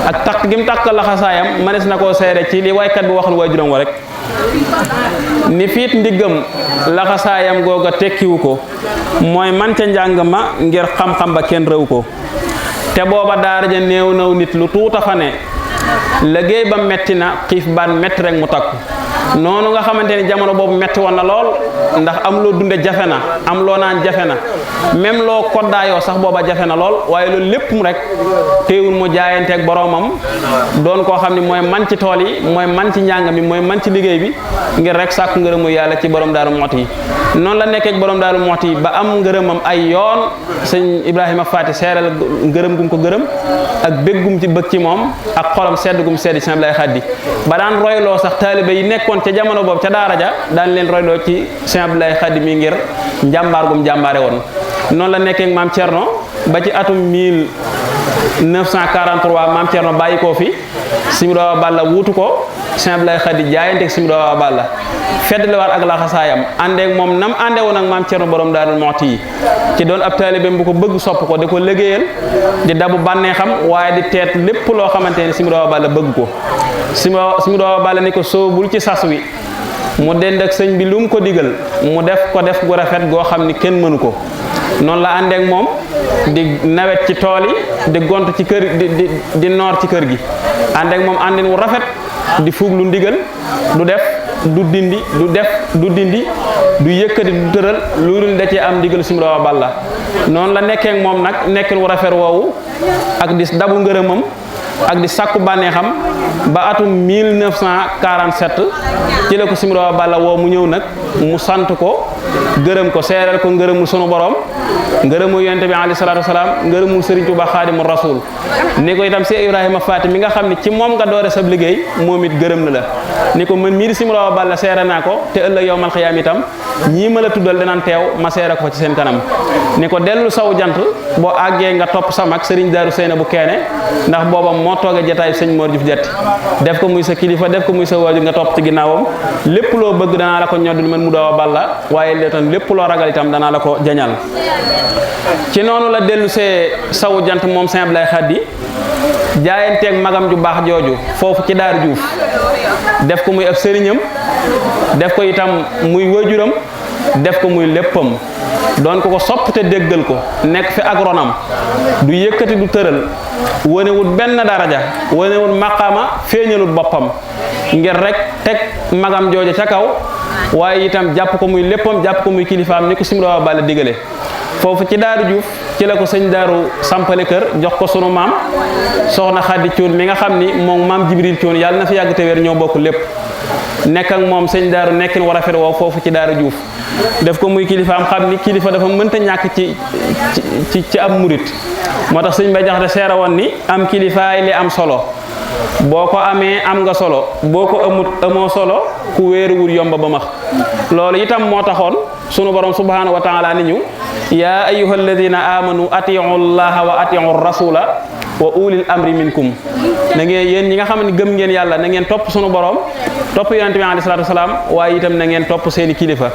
ak takk gi mu takk laxasaayam mënees na koo seede ci li waykat bi waxal waajuram wa rek ni fiit ndiggam laxasaayam googa tekkiwu ko mooy man ca njàng ma ngir xam-xam ba kenn rëw ko te booba daara ja néew naw nit lu tuuta fa ne liggéey ba metti na xiif baan metti rek mu takku noonu nga xamante ni jamono boobu metti woon na lool ndax am loo dunde jafe na am loo naan jafe na même loo koddaayoo sax booba jafe na lool waaye loolu lépp mu rek teewul mu jaayanteeg boroomam doon koo xam ne mooy man ci tool yi mooy man ci njàng mi mooy man ci liggéey bi ngir rek sàkku ngërëmu yàlla ci borom Daaru Muxti yi noonu la nekkee borom Daaru Muxti yi ba am ngërëmam ay yoon sëñ Ibrahima Faty seeral ngërëm gum ko gërëm ak béggum ci bëgg ci moom ak xolam sedd gum sedd ci Sëñ Abdoulaye Khady ba daan royloo sax taalibe yi nekkoon ca jamono boobu ca daara ja daan leen royloo ci Sëñ Abdoulaye Khady mi ngir njàmbaar gum jàmbaare woon noonu la nekkee maam Thierno ba ci atum 1943 maam Thierno bàyyi koo fi Sëñ Dawa Balla wuutu ko Sëñ Abdoulaye Khady jaayanteeg Sëñ Dawa Balla feddliwaat ak laxasaayam àndeeg moom nam àndee woon ak maam Thierno borom Daaru Muxti yi ci doon ab taalibeem bu ko bëgg sopp ko di ko liggéeyal di dabu bànneexam waaye di teet lépp loo xamante ni Sëñ Dawa Balla bëgg ko Sëñ Dawa Balla ni ko soobul ci sas wi mu dend ak sëñ bi lu mu ko digal mu def ko def gu rafet goo xam ni kenn mënu ko noonu la àndeek moom di nawet ci tool yi di gont ci kër di noor ci kër gi àndeek moom àndin wu rafet di fuuglu ndigal du def du dindi du def du dindi du yëkkati du tëral loolu da cee am ndigal Sëñ Dawa Balla noonu la nekkee moom nag nekkin wu rafet woowu ak di dabu ngërëmam ak di sàkku bànneexam ba atum 1947 ci la ko Sëñ Dawa Balla woo mu ñëw nag mu sant ko gërëm ko seeral ko ngërëmul sunu borom ngërëmul yonent bi alayhi salaatu wasalaam ngërëmul Sëriñ Tuuba Xaadimu Rasuul ni ko itam Cheikh Ibrahima Faty mi nga xam ne ci moom nga doore sab liggéey moom it gërëm na la ni ko man mii di Sëñ Dawa Balla seere naa ko te ëllëg yawmal xiyaam itam ñii ma la tuddal danañ teew ma seere ko fa ci seen kanam ni ko dellu saw jant boo àggee nga topp sa mag Sëriñ Daaru Seyna bu Keene ndax booba moo toogee jataay sëñ Mor Diouf Jatti def ko muy sa kilifa def ko muy sa waajur nga topp ci ginnaawam lépp loo bëgg danaa la ko ñoddul man mu Dawa Balla waaye lépp loo ragal itam danaa la ko jañal ci noonu la dellu see sawu jant moom Sëñ Abdoulaye Khady jaayanteeg magam ju baax jooju foofu ci Daaru Juuf def ko muy ab sëriñam def ko itam muy waajuram def ko muy léppam doon ko sopp te déggal ko nekk fi ak ronam du yëkkati du tëral wanewut benn daraja wanewut maqaama feeñalut boppam ngir rek teg magam jooju ca kaw waaye itam jàpp ko muy léppam jàpp ko muy kilifaam ni ko Sëñ Dawa Balla digale foofu ci Daaru Juuf ci la ko sëñ Daaru sampale kër jox ko sunu maam soxna Xadi Cuun mi nga xam ni moom maam Jibril Cuun yàlla na fi yàgg te wér ñoo bokk lépp nekk ak moom sëñ Daaru nekkin war a fet woo foofu ci Daaru Juuf def ko muy kilifaam xam ni kilifa dafa mënta ñàkk ci am murit moo tax sëñ Bay Jaxate seera woon ni am kilifaay li am solo boo ko amee am nga solo boo ko amoo solo ku wéeruwul yomba ba max loolu itam moo taxoon sunu borom subhanahu wa taala ni ñu yaa ayyuha alladina amanu atiu llaha wa atiu rasula wa ulil amri minkum na ngeen yéen ñi nga xam ne gëm ngeen yàlla na ngeen topp sunu borom topp yonente bi alayhi salaatu wasalaam waaye itam na ngeen topp seeni kilifa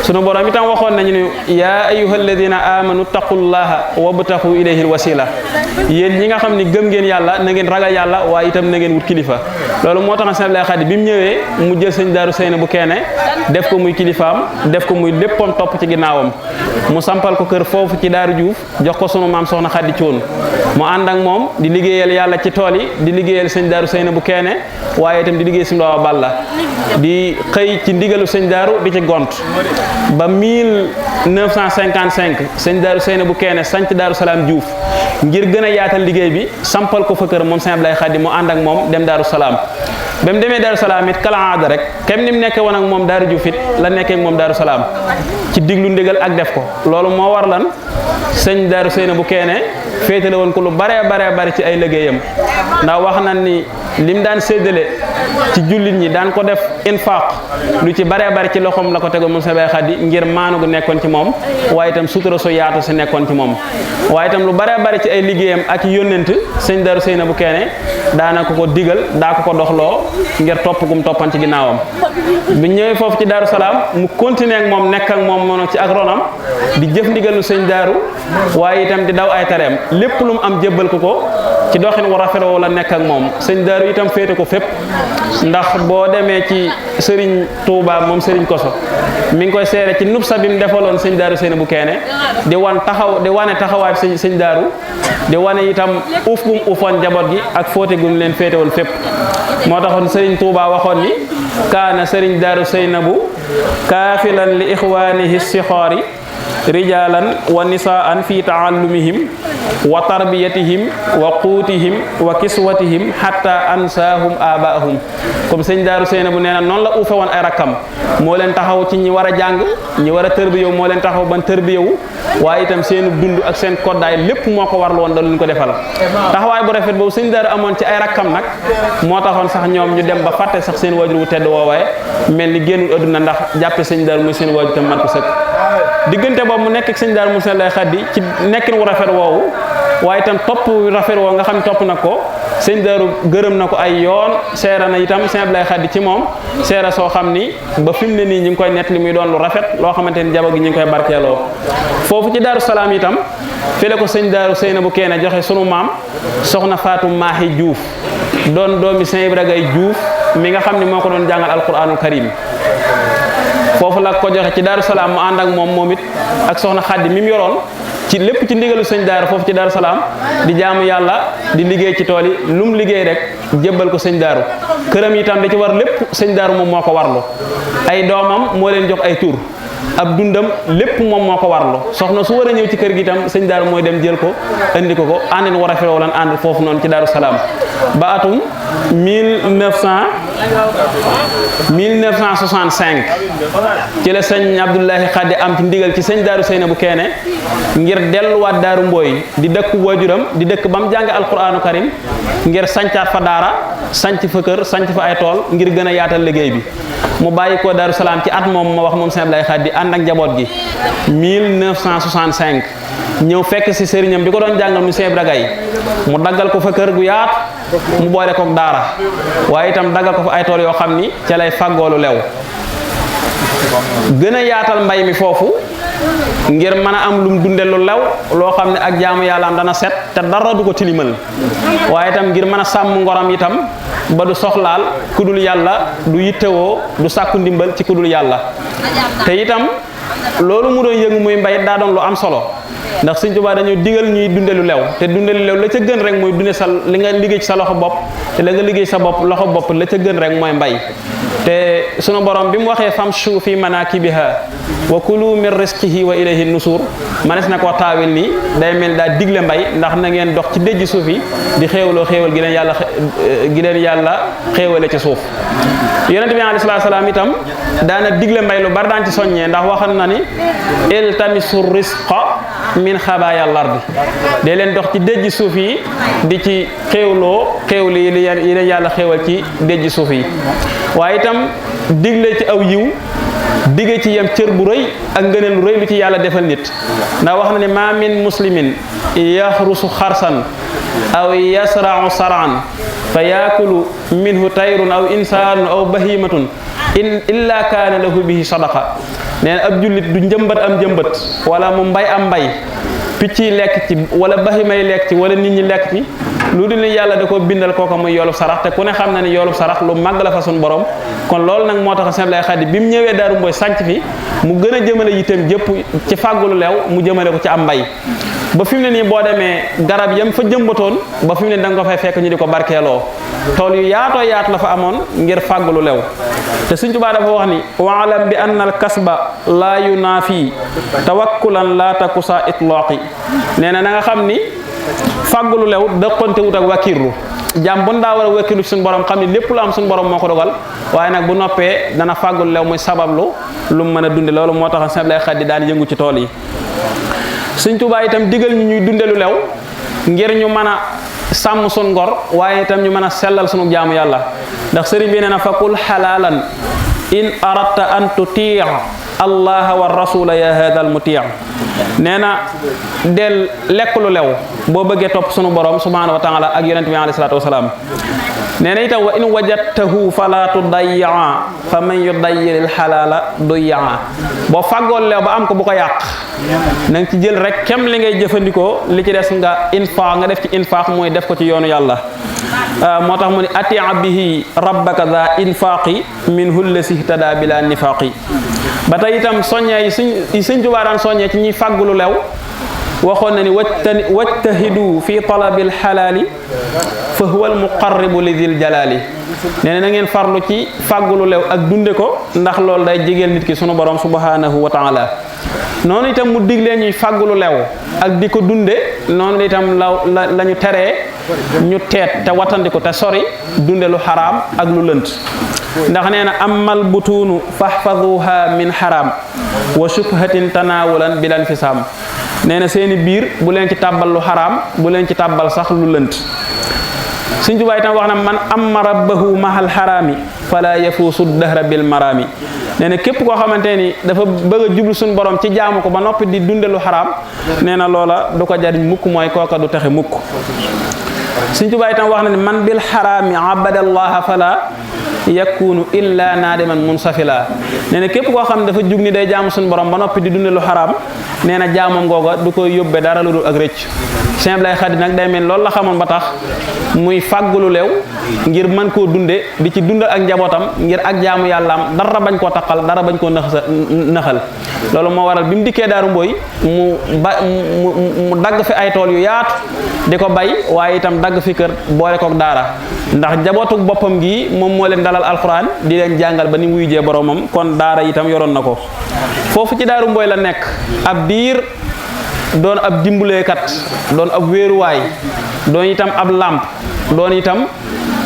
sunu borom itam waxoon nañu ne yaa ayyuha alladina amanu taqullaha wabtaxu ilayhi alwasila yéen ñi nga xam ne gëm ngeen yàlla na ngeen ragal yàlla waaye itam na ngeen wut kilifa loolu moo tax Sëñ Abdoulaye Khady bi mu ñëwee mu jël sëñ Daaru Seyna bu Keene def ko muy kilifaam def ko muy léppam topp ci ginnaawam mu sampal ko kër foofu ci Daaru Juuf jox ko sunu maam soxna Xadi Cuun mu ànd ak moom di liggéeyal yàlla ci tool yi di liggéeyal sëñ Daaru Seyna bu Keene waaye itam di liggéey Sëñ Dawa Balla di xëy ci ndigalu sëñ Daaru di ci gont ba 1955 sëñ Daaru Seyna bu Keene sanc Daaru Salaam Juuf ngir gën a yaatal liggéey bi sampal ko fa kër moom Sëñ Abdoulaye Khady mu ànd ak moom dem Daaru Salaam ba mu demee Daaru Salaam it kala aada rek kem ni mu nekkee woon ak moom Daaru Juuf it la nekkee ak moom Daaru Salaam ci diglu ndigal ak def ko loolu moo war lan sëñ Daaru Seynabu Keene féetale woon ko lu bare ci ay liggéeyam ndax wax na ni lim daan séddale ci jullit ñi daan ko def infaq lu ci bare ci loxoom la ko tegoon moom Sëñ Baay Xadi ngir maanu gu nekkoon ci moom waaye itam sutura su yaatu si nekkoon ci moom waaye itam lu bare ci ay liggéeyam ak yónnent sëñ Daaru Seynabu Keene daana ko digal daa ko doxloo ngir topp gum toppan ci ginnaawam bi ñëwee foofu ci Daaru Salaam mu continuer ak moom nekk ak moom moom ci ak ronam di jëf ndigalu sëñ Daaru waaye itam di daw ay tareem lépp lu mu am jébbal ko ci doxin wu rafet woo la nekk ak moom sëñ Daaru itam féete ko fépp ndax boo demee ci Serigne Touba moom Serigne Koso mi ngi koy seere ci nub sa bi mu defaloon sëñ Daaru Seynabu Keene di wane taxawaay sëñ Daaru di wane itam uuf gum uufoon njaboot gi ak fóote gum leen féete woon fépp moo taxoon Serigne Touba waxoon ni kaana Serigne Daaru Seynabu kaafilan li ixwaanihi sixaari rijalan wa nisaan fi taallumihim wa tarbiyatihim wa quutihim wa kiswatihim hatta ansaahum abaahum comme sëñ Daaru Seynabu nee na noonu la uufe woon ay rakkam moo leen taxaw ci ñi war a jàng ñi war a tërbiyewu moo leen taxaw ban tërbiyewu waaye itam seenu dund ak seen koddaay lépp moo ko warlu woon da luñ ko defal taxawaay bu rafet boobu sëñ Daaru amoon ci ay rakkam nag moo taxoon sax ñoom ñu dem ba fàtte sax seen waajur wu tedd woowee mel ni génnul adduna ndax jàppe sëñ Daaru muy seen waajur tam man ko sëkk diggante boobu mu nekk ak sëñ Daaru mu seen lay xaddi ci nekkin wu rafet woowu waaye itam topp rafet woo nga xam ne topp na ko sëñ Daaru gërëm na ko ay yoon seera na itam sëñ lay xaddi ci moom seera soo xam ni ba fi mu ne nii ñu ngi koy nett li muy doon lu rafet loo xamante ni jabo gi ñu ngi koy barkeeloo foofu ci Daaru Salaam itam fi la ko sëñ Daaru Seynabu Keene joxe sunu maam soxna Faatu Maahi Juuf doon doomi sëñ Ibra Gay Juuf mi nga xam ne moo ko doon jàngal alquranul karim foofu la ko joxe ci Daaru Salaam mu ànd ak moom it ak soxna Xaddi mi mu yoroon ci lépp ci ndigalu sëñ Daaru foofu ci Daaru Salaam di jaamu yàlla di liggéey ci tool yi lu mu liggéey rek jébbal ko sëñ Daaru këram itam da ci war lépp sëñ Daaru moom moo ko warlu ay doomam moo leen jox ay tur ab dundam lépp moom moo ko warlu soxna su war a ñëw ci kër gi itam sëñ Daaru mooy dem jël ko andi ko àndin war a firoo lan ànd foofu noonu ci Daaru Salaam ba atum 1965 ci la sëñ Abdoulahi Xaddi am ci ndigal ci sëñ Daaru Seynabu Keene ngir delluwaat Daaru Mbooy di dëkk waajuram di dëkk ba mu jànge alquraanu karim ngir sancaat fa daara sanc fa kër sanc fa ay tool ngir gën a yaatal liggéey bi mu bàyyi ko Daaru Salaam ci at moom ma wax moom sëñ Abdoulahi Xaddi ànd ak njaboot gi 1965 ñëw fekk si sëriñam bi ko doon jàngal mu sëñ Ibra Gay mu daggal ko fa kër gu yaat mu boole kook daara waaye itam daggal ko fa ay tool yoo xam ni ca lay fàggoolu lew gën a yaatal mbay mi foofu ngir mën a am lum dunde lu lew loo xam ne ak jaamu yàlla am dana set te dara du ko tilimal waaye itam ngir mën a sàmm ngoram itam ba du soxlaal ku dul yàlla du yittewoo du sàkku ndimbal ci ku dul yàlla te itam loolu mu doon yëngu muy mbay daa doon lu am solo ndax Sëñ Tuubaa dañu digal ñuy dunde lu lew te dunde lu lew la ca gën rek mooy dunde sa li nga liggéey ci sa loxo bopp te la nga liggéey sa bopp loxo bopp la ca gën rek mooy mbay te sunu borom bi mu waxee famshu fi manakibiha wa kulu min rizqihi wa ilayhi nusur manes na koo taawil nii day mel daa digle mbay ndax na ngeen dox ci déjji suuf yi di xéewaloo xéewal gi leen yàlla xéewale ci suuf yonent bi alayhi salaam itam daana digle mbay lu bari daan ci soññee ndax waxan na ni iltamisu risqa min xabaaya lardi day leen dox ci déjji suuf yi di ci xéewloo xéewli yi leen yàlla xéewal ci déjji suuf yi waaye itam digle ci aw yiw digge ci yem cër bu rëy ak ngëneel lu rëy lu ci yàlla defal nit ndax wax na ne ma min muslimin yaxrusu xarsan aw yasra'u sar'an fa yaakulu minhu tayrun aw insaanun aw bahimatun illa kaana lahu bihi sadaqa nee na ab jullit du njëmbat am njëmbat wala mu mbay am mbay picc yi lekk ci wala bahima yi lekk ci wala nit ñi lekk ci lu dul ni yàlla da ko bindal kooka muy yoolub sarax te ku ne xam na ni yoolub sarax lu màgg la fa sun borom kon loolu nag moo tax sëñ Abdoulaye Khady bi mu ñëwee Daaru Mbooy sànc fi mu gën a jëmale yitteem jëpp ci fàggulu leew mu jëmale ko ci am mbay ba fi mu ne nii boo demee garab yam fa jëmbatoon ba fi mu ne da nga ko fay fekk ñu di ko barkeeloo tool yu yaatoo yaat la fa amoon ngir fàggulu leew te Sëñ Tuubaa dafa wax ni waalam bi anna al kasba laa yunaafi tawakkulan laa takusa itlaaqi nee na nga xam ni fàggulu lew dëqonte wut ak wàkkirlu jàmm bu daa war a wekkilu ci suñu borom xam ni lépp lu am suñu borom moo ko dogal waaye nag bu noppee dana fàggul lew muy sabablu lu mu mën a dunde loolu moo tax Sëñ Abdou Lahad Khady daan yëngu ci tool yi. Sëñ Tuubaa itam digal ñu ñuy dunde lu lew ngir ñu mën a sàmm suñ ngor waaye itam ñu mën a sellal sunu jaamu yàlla ndax sëriñ bi nee na fakul xalaalan in aradta an tutia allah wa rasula ya hada al mutia nee na del lekk lu lew boo bëggee topp sunu borom subhanahu wa taala ak yonent bi alayhi salaatu wasalaam nee na itam wa in wajadtahu fala tudayyaa fa man yudayyiril xalaala duyyaa boo fàggoon leew ba am ko bu ko yàq na nga ci jël rek kem li ngay jëfandikoo li ci des nga infaq nga def ci infaq mooy def ko ci yoonu yàlla moo tax mu ne atia bihi rabbaka za infaqi min hullasi ihtada bila nifaqi ba tey itam soññee yi Sëñ Tuubaa daan soññee ci ñuy fàggu lu lew waxoon na ni wajtahidu fi talabil xalaali fa huwa al muqarribu li dil jalaali nee na ngeen farlu ci fàggu lu lew ak dunde ko ndax loolu day jegeel nit ki sunu borom subhanahu wa taala noonu itam mu diglee ñuy fàggu lu lew ak di ko dunde noonu itam la ñu teree ñu teet te wattandiku te sori dunde lu xaraam ak lu lënt ndax nee na amal butuunu fahfaduha min xaraam wa shubhatin tanawulan bilan fisaam nee na seeni biir bu leen ci tàbbal lu xaraam bu leen ci tàbbal sax lu lënt Sëñ Tuubaa itam wax na man amma rabbahu mahal xaraami fala yafuusu dahra bil maraami nee na képp koo xamante ni dafa bëgg a jublu suñu borom ci jaamu ko ba noppi di dunde lu xaraam nee na loola du ko jariñ mukk mooy kooka du taxe mukk Sëñ Tuubaa itam wax na ni man bil xaraami abadallaha fala yakunu illa naadiman munsafila nee na képp koo xam ne dafa jug ni day jaamu suñu borom ba noppi di dunde lu xaraam nee na jaamam googa du ko yóbbe dara lu dul ak rëcc Sëñ Abdou Lahad Khady nag day mel loolu la xamoon ba tax muy fàggulu leew ngir mën koo dunde di ci dundal ak njabootam ngir ak jaamu yàllaam dara bañ koo taqal dara bañ koo naxal loolu moo waral bi mu dikkee Daaru Mbooy mu dagg fi ay tool yu yaatu di ko bay waaye itam dagg fi kër boole kook daara ndax njabootuk boppam gi moom moo leen dalal alxuraan di leen jàngal ba ni mu wujjee boromam kon daara itam yoroon na ko foofu ci Daaru Mbooy la nekk ab diir doon ab dimbuleekat doon ab wéeruwaay doon itam ab làmp doon itam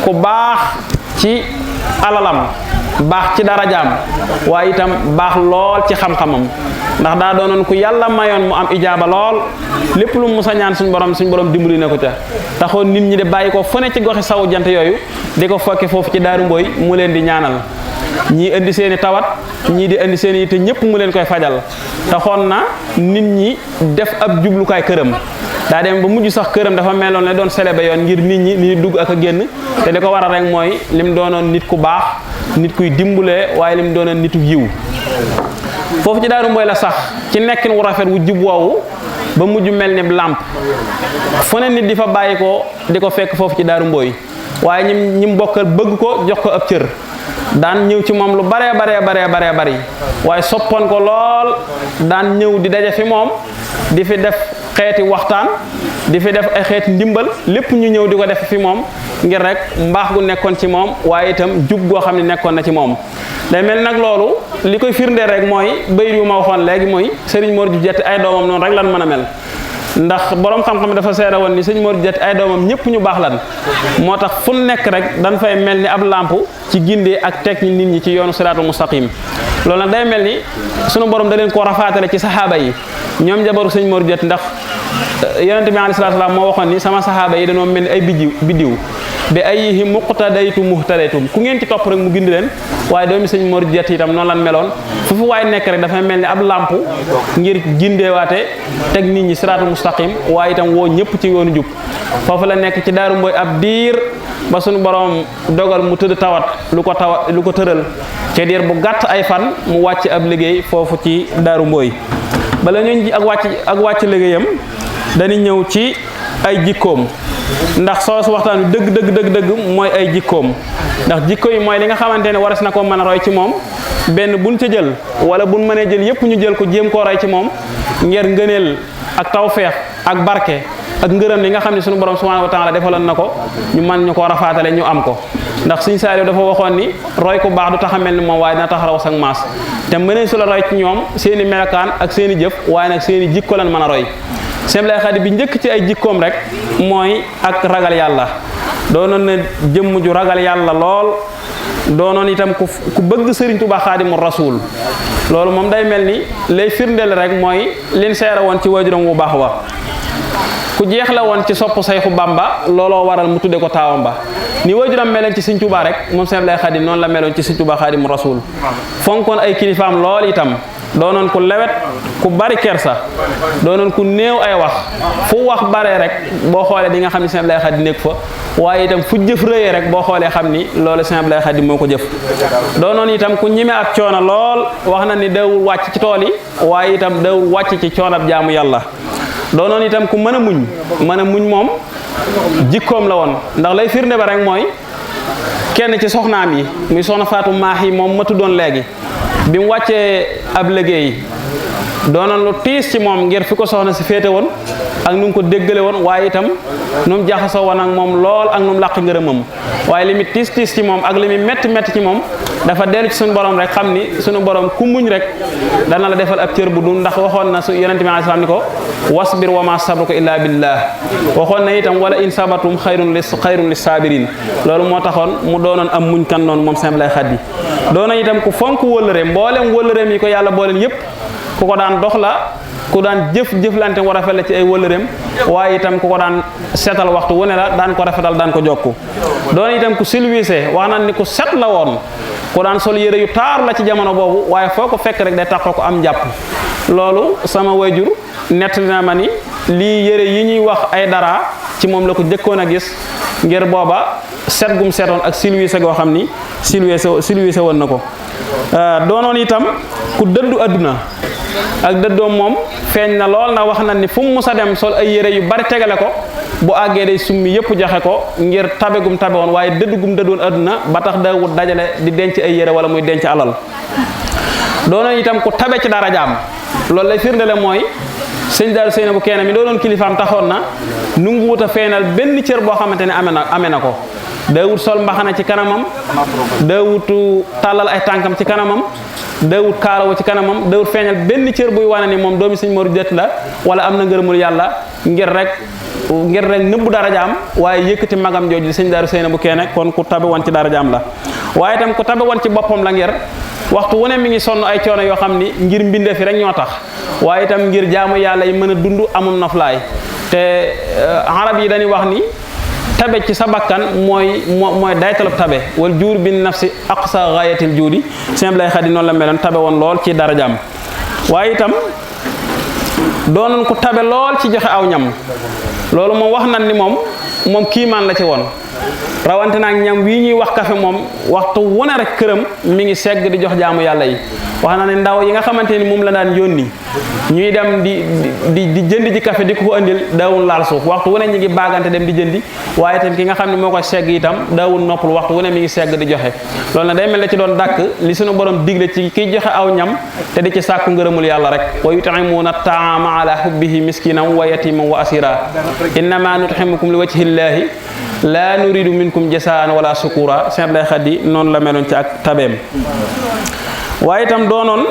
ku baax ci alalam baax ci darajaam waaye itam baax lool ci xam-xamam ndax daa doonoon ku yàlla mayoon mu am ijaaba lool lépp lu mu sa ñaan suñu borom dimbali na ko ca taxoon nit ñi de bàyyi ko fu ne ci goxi sawu jant yooyu di ko fokke foofu ci Daaru Mbooy mu leen di ñaanal ñii indi seeni tawat ñii di indi seeni te ñëpp mu leen koy fajal taxoon na nit ñi def ab jublukaay këram daa dem ba mujj sax këram dafa meloon ne doon célébé yoon ngir nit ñi dugg ak a génn te li ko waral rek mooy lim doonoon nit ku baax nit kuy dimbulee waaye lim doonoon nitu yiw foofu ci Daaru Mbooy la sax ci nekkin wu rafet wu jub woowu ba mujj mel ni làmp fu ne nit di fa bàyyi ko di ko fekk foofu ci Daaru Mbooy waaye ñim bokkal bëgg ko jox ko ab cër daan ñëw ci moom lu baree bari waaye soppoon ko lool daan ñëw di daje fi moom di fi def xeeti waxtaan di fi def ay xeeti ndimbal lépp ñu ñëw di ko def fi moom ngir rek mbaax gu nekkoon ci moom waaye itam jub goo xam ne nekkoon na ci moom day mel nag loolu li koy firndeel rek mooy bayit yu ma waxoon léegi mooy Sëriñ Mor ju Jetti ay doomam noonu rek lan mën a mel ndax borom xam-xam dafa seere woon ni Sëriñ Mor ju Jetti ay doomam ñëpp ñu baax lan moo tax fu nekk rek dañ fay mel ni ab làmp ci gindee ak teg ñi nit ñi ci yoonu siraatul mustaqim loolu nag day mel ni sunu borom da leen koo rafaatale ci saxaaba yi ñoom jabaru Sëriñ Mor ju Jetti ndax yonente bi alayhi salaatu salaam moo waxoon ni sama saxaaba yi dañoo mel ni ay biddiw bi ayyihi muqtadaytu muhtadaytum ku ngeen ci topp rek mu gindi leen waaye doomi Sëriñ Mor ju Jetti itam noonu lan meloon foofu waaye nekk rek dafay mel ni ab làmp ngir gindeewaate teg nit ñi siraatul mustaqim waaye itam woo ñëpp ci yoonu jub foofu la nekk ci Daaru Mbooy ab diir ba suñu borom dogal mu tëdd tawat lu ko tëral ca diir bu gàtt ay fan mu wàcc ab liggéey foofu ci Daaru Mbooy bala ñu ji ak wàcc liggéeyam dañuy ñëw ci ay jikkoom ndax soosu waxtaan wi dëgg mooy ay jikkoom ndax jikko yi mooy li nga xamante ne waras na ko mën a roy ci moom benn buñ ca jël wala buñ mënee jël yépp ñu jël ko jéem koo roy ci moom ngir ngëneel ak tawfeex ak barke ak ngërëm li nga xam ne sunu borom subhanahu wa taala defaloon na ko ñu man ñu ko rafaatale ñu am ko ndax Sëriñ Saaliw dafa waxoon ni roy ku baax du tax a mel ni moom waaye dina tax raw sak maas te mënee su la roy ci ñoom seeni melokaan ak seeni jëf waaye nag seeni jikko lan mën a roy Sëñ Abdou Lahad Khady bi njëkk ci ay jikkoom rek mooy ak ragal yàlla doonoon na jëmm ju ragal yàlla lool doonoon itam ku bëgg Sëriñ Tuubaa Xaadimu Rasuul loolu moom day mel ni lay firndeel rek mooy liñ seere woon ci waajuram bu baax wa ku jeex la woon ci sopp Sayxu Bamba looloo waral mu tudde ko taawam ba ni waajuram meloon ci Sëriñ Tuubaa rek moom Sëriñ Abdul Xaadim noonu la meloon ci Sëriñ Tuubaa Xaadimu Rasuul fonkoon ay kilifaam lool itam doonoon ku lewet ku bari kersa doonoon ku néew ay wax fu wax baree rek boo xoolee di nga xam ni Sëriñ Abdul Xaadim nekk fa waaye itam fu jëf rëyee rek boo xoolee xam ni loolu Sëriñ Abdul Xaadim moo ko jëf doonoon itam ku ñime ak coono lool wax na ni dawul wàcc ci tool yi waaye itam dawul wàcc ci coonab jaamu yàlla doonoon itam ku mën a muñ moom jikkoom la woon ndax lay firnde ba rek mooy kenn ci soxnaam yi muy soxna Faatu Maax yi moom ma tuddoon léegi bi mu wàccee ab liggéey doonoon lu tiis ci moom ngir fi ko soxna si féete woon ak nu mu ko déggale woon waaye itam nu mu jaxasoo woon ak moom lool ak nu mu làq ngërëmam waaye li mu tiis ci moom ak li mu metti ci moom dafa dellu ci suñu borom rek xam ni suñu borom ku muñ rek dana la defal ab cër bu du ndax waxoon na su yonente bi alayhi salaam ni ko wasbir wa ma sabruka illa billah waxoon na itam wala in sabatum xayrun lis sabirin loolu moo taxoon mu doonoon am muñ kan noonu moom Sëriñ Abdul Xaadim doonoon itam ku fonk wëllëre mboolem wëllëreem yi ko yàlla booleen yépp ku ko daan dox la ku daan jëflante war a rafet la ci ay wëllëreem waaye itam ku ko daan seetal waxtu wu ne la daan ko rafetal daan ko jokku doon itam ku silwiise wax naan ni ku set la woon ku daan sol yére yu taar la ci jamono boobu waaye foo ko fekk rek day taxoo ko am njàpp loolu sama wayjur nettali na ma ni lii yére yi ñuy wax ay dara ci moom la ko jëkkoon a gis ngir booba set gum setoon ak silwiise goo xam ni silwiise woon na ko doonoon itam ku dëddu àdduna ak dëddoom moom feeñ na lool na wax na ni fu mu musa dem sol ay yére yu bari tegale ko bu àggee day summi yëpp joxe ko ngir tabe gum tabe woon waaye dëddugum dëddoon àdduna ba tax daawut dajale di denc ay yére wala muy denc alal doonoon itam ku tabe ci darajaam loolu lay firndele mooy sëñ Daaru Seynabu Keene mi doonoon kilifaam taxoon na nu ngu wut a feeñal benn cër boo xamante ne amee na ko daawut sol mbaxana ci kanamam daawutu tàllal ay tànkam ci kanamam daawut kaalawu ci kanamam daawut feeñal benn cër buy wane ni moom doomi sëñ Moodu Jët la wala am na ngërëmul yàlla ngir rek nëbbu darajaam waaye yëkkati magam jooju di sëñ Daaru Seynabu Keene kon ku tabe woon ci darajaam la waaye itam ku tabe woon ci boppam la ngir waxtu wu ne mi ngi sonn ay coono yoo xam ni ngir mbinde fi rek ñoo tax waaye itam ngir jaamu yàlla yi mën a dund amul noflaay te arab yi dañuy wax ni tabe ci sa bakkan mooy daytalub tabe wal juur bin nafsi aqsa ghayatil juudi Sëriñ Abdul Xaadim noonu la meloon tabe woon lool ci darajaam waaye itam doonoon ku tabe lool ci joxe aw ñam loolu moom wax nan ni moom kiimaan la ci woon rawante naag ñam wii ñuy wax kafe moom waxtu wu ne rek këram mi ngi segg di jox jaamu yàlla yi wax na ne ndaw yi nga xamante ni moom la daan yónni ñuy dem di jënd ji café di ko andil daawul laal suuf waxtu wu ne ñi ngi baagante dem di jëndi waaye itam ki nga xam ne moo koy segg itam daawul noppul waxtu wu ne mi ngi segg di joxe loolu nag day mel ne ci doon dàkk li suñu borom digle ci kiy joxe aw ñam te di ci sàkku ngërëmul yàlla rek wa yut'imuuna taama ala hubbihi miskinan wa yatiman wa asira innama nut'imukum li wajhillahi laa nuridu minkum jasaan wala sukura Sëriñ Abdul Xaadim noonu la meloon ci ak tabeem waaye itam doonoon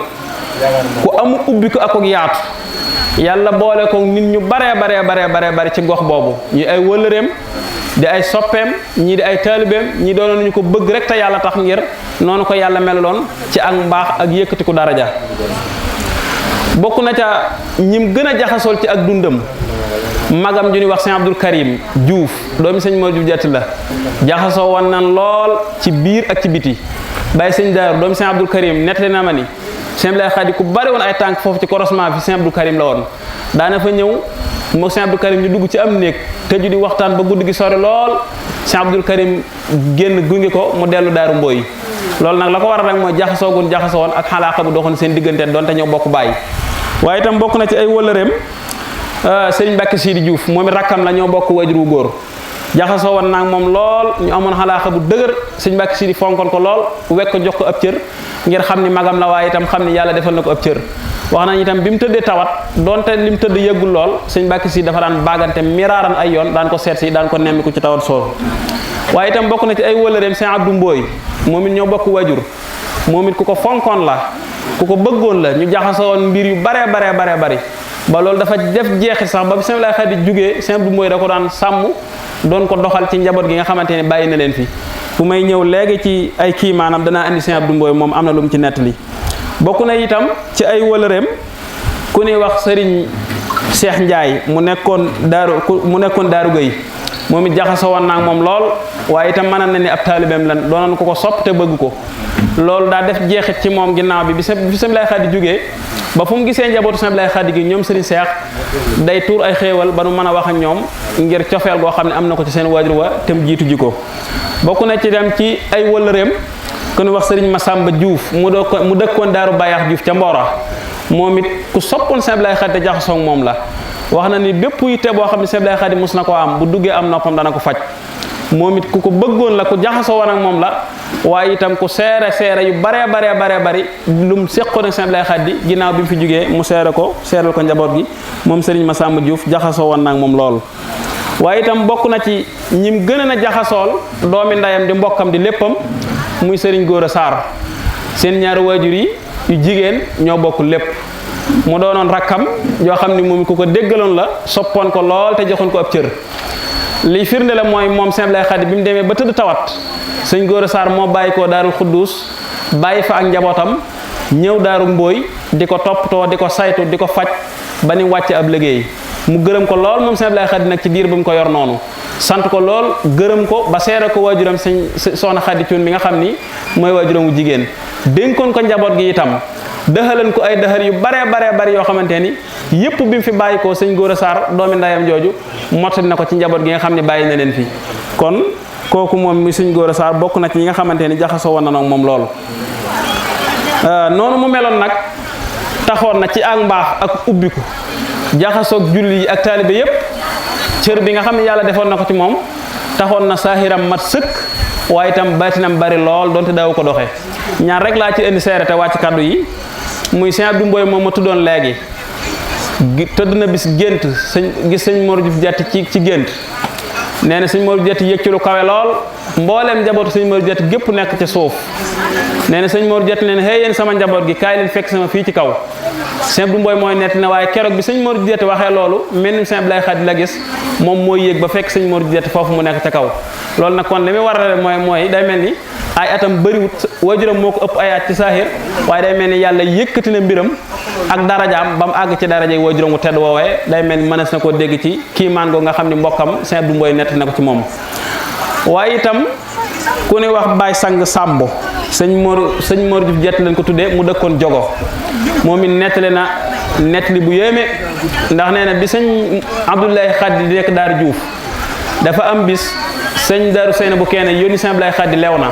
ku amu ubbi ko ak yaatu yàlla boole ko nit ñu bare ci gox boobu ñi ay wëllëreem di ay soppeem ñii di ay taalibeem ñi doonoon ñu ko bëgg rek te yàlla tax ngir noonu ko yàlla meloon ci ak mbaax ak yëkkatiku daraja bokk na ca ñim gën a jaxasool ci ak dundam magam ju ñuy wax sëñ Abdul Karim Diouf doomi sëñ Moodu Jat la jaxasoo woon nan lool ci biir ak ci biti bàyyi sëñ Daaru doomi sëñ Abdul Karim nettali na ma ni sëñ Abdul Xaadim ku bari woon ay tànk foofu ci croisement fi sëñ Abdul Karim la woon daana fa ñëw moo sëñ Abdul Karim ñu dugg ci am néeg tëju di waxtaan ba guddi gi sori lool sëñ Abdul Karim génn gunge ko mu dellu Daaru Mbooy loolu nag la ko waral rek mooy jaxasoo woon ak xalaaqa bu doxoon seen diggante doonte ñoo bokk bàyyi waaye itam bokk na ci ay wëllëreem sëriñ Mbàkke Sidi Diouf moom it rakkam la ñoo bokk wajur wu góor jaxasoo woon naag moom lool ñu amoon xalaaxa bu dëgër sëriñ Mbàkke Sidi fonkoon ko lool wekk ko jox ko ab cër ngir xam ni magam la waaye itam xam ni yàlla defal na ko ab cër wax nañ itam bi mu tëddee tawat donte li mu tëdd yëggul lool sëriñ Mbàkke Sidi dafa daan baagante miraaran ay yoon daan ko seet si daan ko nemmiku ci tawat soosu waaye itam bokk na ci ay wëllëreem sëriñ Abdou Mbooy moom it ñoo bokk wajur moom it ku ko fonkoon la ku ko bëggoon la ñu jaxasoo woon mbir yu bare bari ba loolu dafa def jeexit sax ba bi Sëriñ Abdul Xaadim jugee Sëriñ Abdou Mbooy da ko daan sàmm doon ko doxal ci njaboot gi nga xamante ne bàyyi na leen fi fu may ñëw léegi ci ay kii maanaam danaa indi Sëñ Abdou Mboy moom am na lu mu ci nettali bokk na itam ci ay wëlëreem ku ñuy wax sëriñ Cheikh Ndiaye mu nekkoon daaru Gueye moom it jaxasoo woon naag moom lool waaye itam mën na ni ab taalibeem lan doonoon ko sopp te bëgg ko loolu daa def jeexit ci moom ginnaaw bi Sëñ Ablaye Khady jógee ba fu mu gisee njabootu Sëñ Ablaye Khady gi ñoom sëriñ Cheikh day tuur ay xéewal ba nu mën a wax ak ñoom ngir cofeel goo xam ne am na ko ci seen waajur wa te mu jiitu ji ko bokk na ci dem ci ay wëllëreem ku ñu wax sëriñ Massamba Diouf mu dëkkoon daaru Bayax Diouf ca Mbora moom it ku soppoon Sëñ Ablaye Khady te jaxasoo moom la wax na ni bépp yitte boo xam ne Sëñ Ablaye Khady mus na koo am bu duggee am noppam dana ko faj moom it ku ko bëggoon la ku jaxasoo woon ak moom la waaye itam ku seere yu bare bari lu mu seqoon ak Sëñ Ablaye Khady ginnaaw bi mu fi jógee mu seeral ko njaboot gi moom sëriñ Massamba Diouf jaxasoo woon nag moom lool waaye itam bokk na ci ñim gën a jaxasool doomi ndeyam di mbokkam di léppam muy sëriñ Gora Sarr seen ñaari waajur yi yu jigéen ñoo bokk lépp mu doonoon rakkam yoo xam ni moom ku ko déggaloon la soppoon ko lool te joxoon ko ab cër liy firnde la mooy moom Sëñ Ablaye Khady bi mu demee ba tëdd tawat sëñ Gora Sarr moo bàyyi ko daarul Xuddus bàyyi fa ak njabootam ñëw daaru Mbooy di ko toppatoo di ko saytu di ko faj ba ni wàcc ab liggéey mu gërëm ko lool moom Sëñ Ablaye Khady nag ci diir bu mu ko yor noonu sant ko lool gërëm ko ba seere ko waajuram soxna Khady Cuun mi nga xam ni mooy waajuram wu jigéen dénkoon ko njaboot gi itam dëxalan ko ay dëxal yu bare yoo xamante ni yépp bi mu fi bàyyi ko sëñ Gora Sarr doomi ndayam jooju mottali na ko ci njaboot gi nga xam ne bàyyi na leen fi kon kooku moom mi sëñ Gora Sarr bokk na ci ñi nga xamante ni jaxasoo woon na noonu moom loolu noonu mu meloon nag taxoon na ci ak mbaax ak ubbiku jaxasoog julli yi ak taalibe yépp cër bi nga xam ne yàlla defoon na ko ci moom taxoon na saahiram mat sëkk waaye itam baatinam bari lool donte daaw ko doxee ñaar rek laa ci indi seere te wàcc kàddu yi muy Sëñ Abdou Mboy moom ma tuddoon léegi tëdd na bis gént gis sëñ Mor Diouf Diatty ci gént nee na sëñ Mor Diouf Diatty yëg ci lu kawe lool mbooleem njabootu sëñ Mor Diouf Diatty gépp nekk ca suuf nee na sëñ Mor Diouf Diatty nee na hey yéen sama njaboot gi kaay leen fekk sama fii ci kaw Sëñ Abdou Mboy mooy nett na waaye keroog bi sëñ Mor Diouf Diatty waxee loolu mel ni Sëñ Ablaye Khady la gis moom mooy yéeg ba fekk sëñ Mor Diouf Diatty foofu mu nekk ca kaw loolu nag kon li muy warale mooy day mel ni ay atam bëriwut waajuram moo ko ëpp ay at ci saahir waaye day mel ni yàlla yëkkati na mbiram ak darajaam ba mu àgg ci daraja yi waajuram wu tedd woowee day mel ni mënees na koo dégg ci kiimaan goo nga xam ni mbokkam Sëñ Abdou Mboy nett na ko ci moom waaye itam ku ni wax Baay Sang Sàmbo sëñ Mor Diouf Diatty lañ ko tuddee mu dëkkoon Jogo moom it nettali na nettali bu yéeme ndax nee na bi sëñ Abdoulaye Khady di nekk Daaru Diouf dafa am bis sëñ Daaru Seyna bu kenn yónni Sëñ Ablaye Khady lew na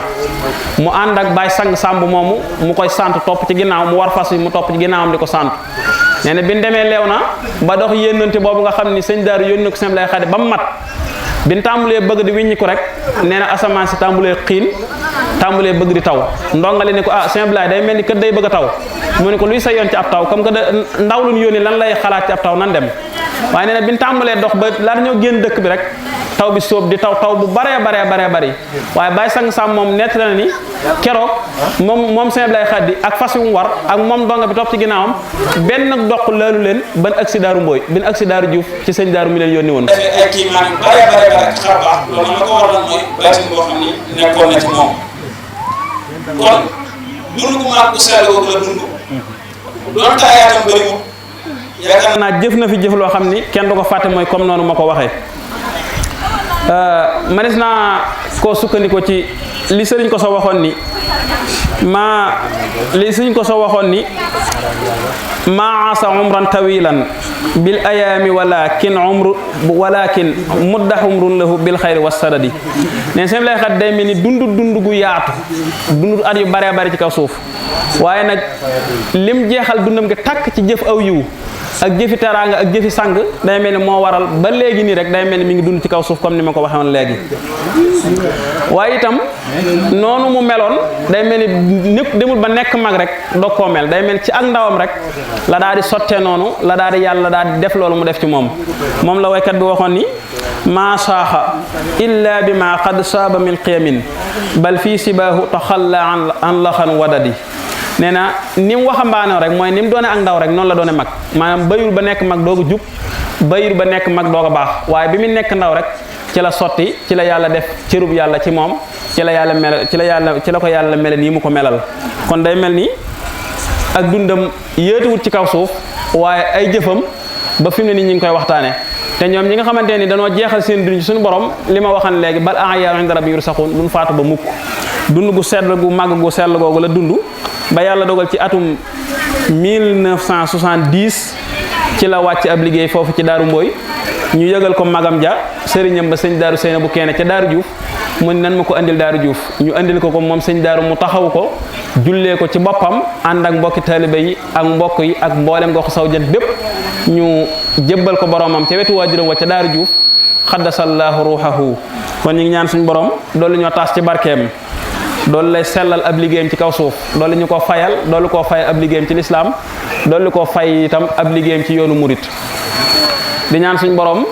mu ànd ak Baay Sang Sàmb moomu mu koy sant topp ci ginnaaw mu war fas yi mu topp ci ginnaawam di ko sant nee na bi ñu demee lew na ba dox yénnante boobu nga xam ni sëñ Daaru yónni ko Sëñ Ablaye Khady ba mu mat bi ñu tàmbulee bëgg di wiññi ko rek nee na asamaan si tàmbulee xiin tàmbulee bëgg di taw ndongale ne ko Sëñ Ablaye day mel ni kët day bëgg a taw mu ne ko luy sa yoon ci ab taw comme que ndaw lu ñu yónni lan lay xalaat ci ab taw nan dem waaye nee na bi ñu tàmbalee dox ba laata ñoo génn dëkk bi rek taw bi sóob di taw bu baree bari waaye Baay Sang Sam moom nett na ni keroog moom Sëñ Ablaye Khady ak fas yu mu war ak moom donga bi topp ci ginnaawam benn doq laalu leen ban agsi Daaru Mbooy bin agsi Daaru Diouf ci sëñ Daaru mi leen yónni woon ay kii maanaam bare xar baax loolu la ko waral mooy baatin boo xam ni nekkoon na ci moom kon dund gu mag bu sell googu la dund doon taayaatam bëriwul yaakaar naa jëf na fi jëf loo xam ni kenn du ko fàtte mooy comme noonu ma ko waxee manis naa koo sukkandikoo ci li sëriñ ko soo waxoon ni maa asa umran tawilan bil ayaami walakin muddax umrun lahu bil xayri wassadadi neen Sëñ Ablaye Khady day mel ni dund gu yaatu dund at yu bare bari ci kaw suuf waaye nag lim jeexal dundam gi takk ci jëf aw yiw ak jëfi teraanga ak jëfi sang day mel ni moo waral ba léegi nii rek day mel ni mi ngi dund ci kaw suuf comme ni ma ko waxee woon léegi waaye itam noonu mu meloon day mel ni népp demul ba nekk mag rek doog koo mel day mel ci ak ndawam rek la daal di sottee noonu la daal di yàlla daal di def loolu mu def ci moom la waykat bi waxoon ni maa saaxa illa bi ma qad saaba min qiyamin bal fii sibaahu taxalla an laxan wadadi nee na ni mu waxambaane rek mooy ni mu doone ak ndaw rek noonu la doone mag maanaam bayul ba nekk mag doog a jub bayul ba nekk mag doog a baax waaye bi mu nekk ndaw rek ci la sotti ci la yàlla def cërub yàlla ci moom ci la yàlla mel ci la ko yàlla mele nii mu ko melal kon day mel ni ak dundam yéetuwut ci kaw suuf waaye ay jëfam ba fi mu ne nii ñu ngi koy waxtaane te ñoom ñi nga xamante ni dañoo jeexal seen dund ci suñu borom li ma waxan léegi bal ahyaa'un inda rabbihim yurzaquun duñ faatu ba mukk dund gu sell gu màgg gu sell googu la dund ba yàlla dogal ci atum 1970 ci la wàcc ab liggéey foofu ci Daaru Mbooy ñu yëgal ko magam ja sëriñam ba sëñ Daaru Seyna bu Keene ca Daaru Juuf mu ne nan ma ko andil Daaru Juuf ñu andil ko moom sëñ Daaru mu taxaw ko jullee ko ci boppam ànd ak mbokki taalibe yi ak mbokk yi ak mboolem gox saw jant bépp ñu jébbal ko boromam ca wetu waajuram wa ca Daaru Juuf xaddasallaahu ruuxahu kon ñu ngi ñaan suñu borom doolu ñoo taas ci barkeem doolu lay sellal ab liggéeyam ci kaw suuf doolu ñu ko fayal doolu koo fay ab liggéeyam ci lislaam doolu ko fay itam ab liggéeyam ci yoonu murit di ñaan suñu borom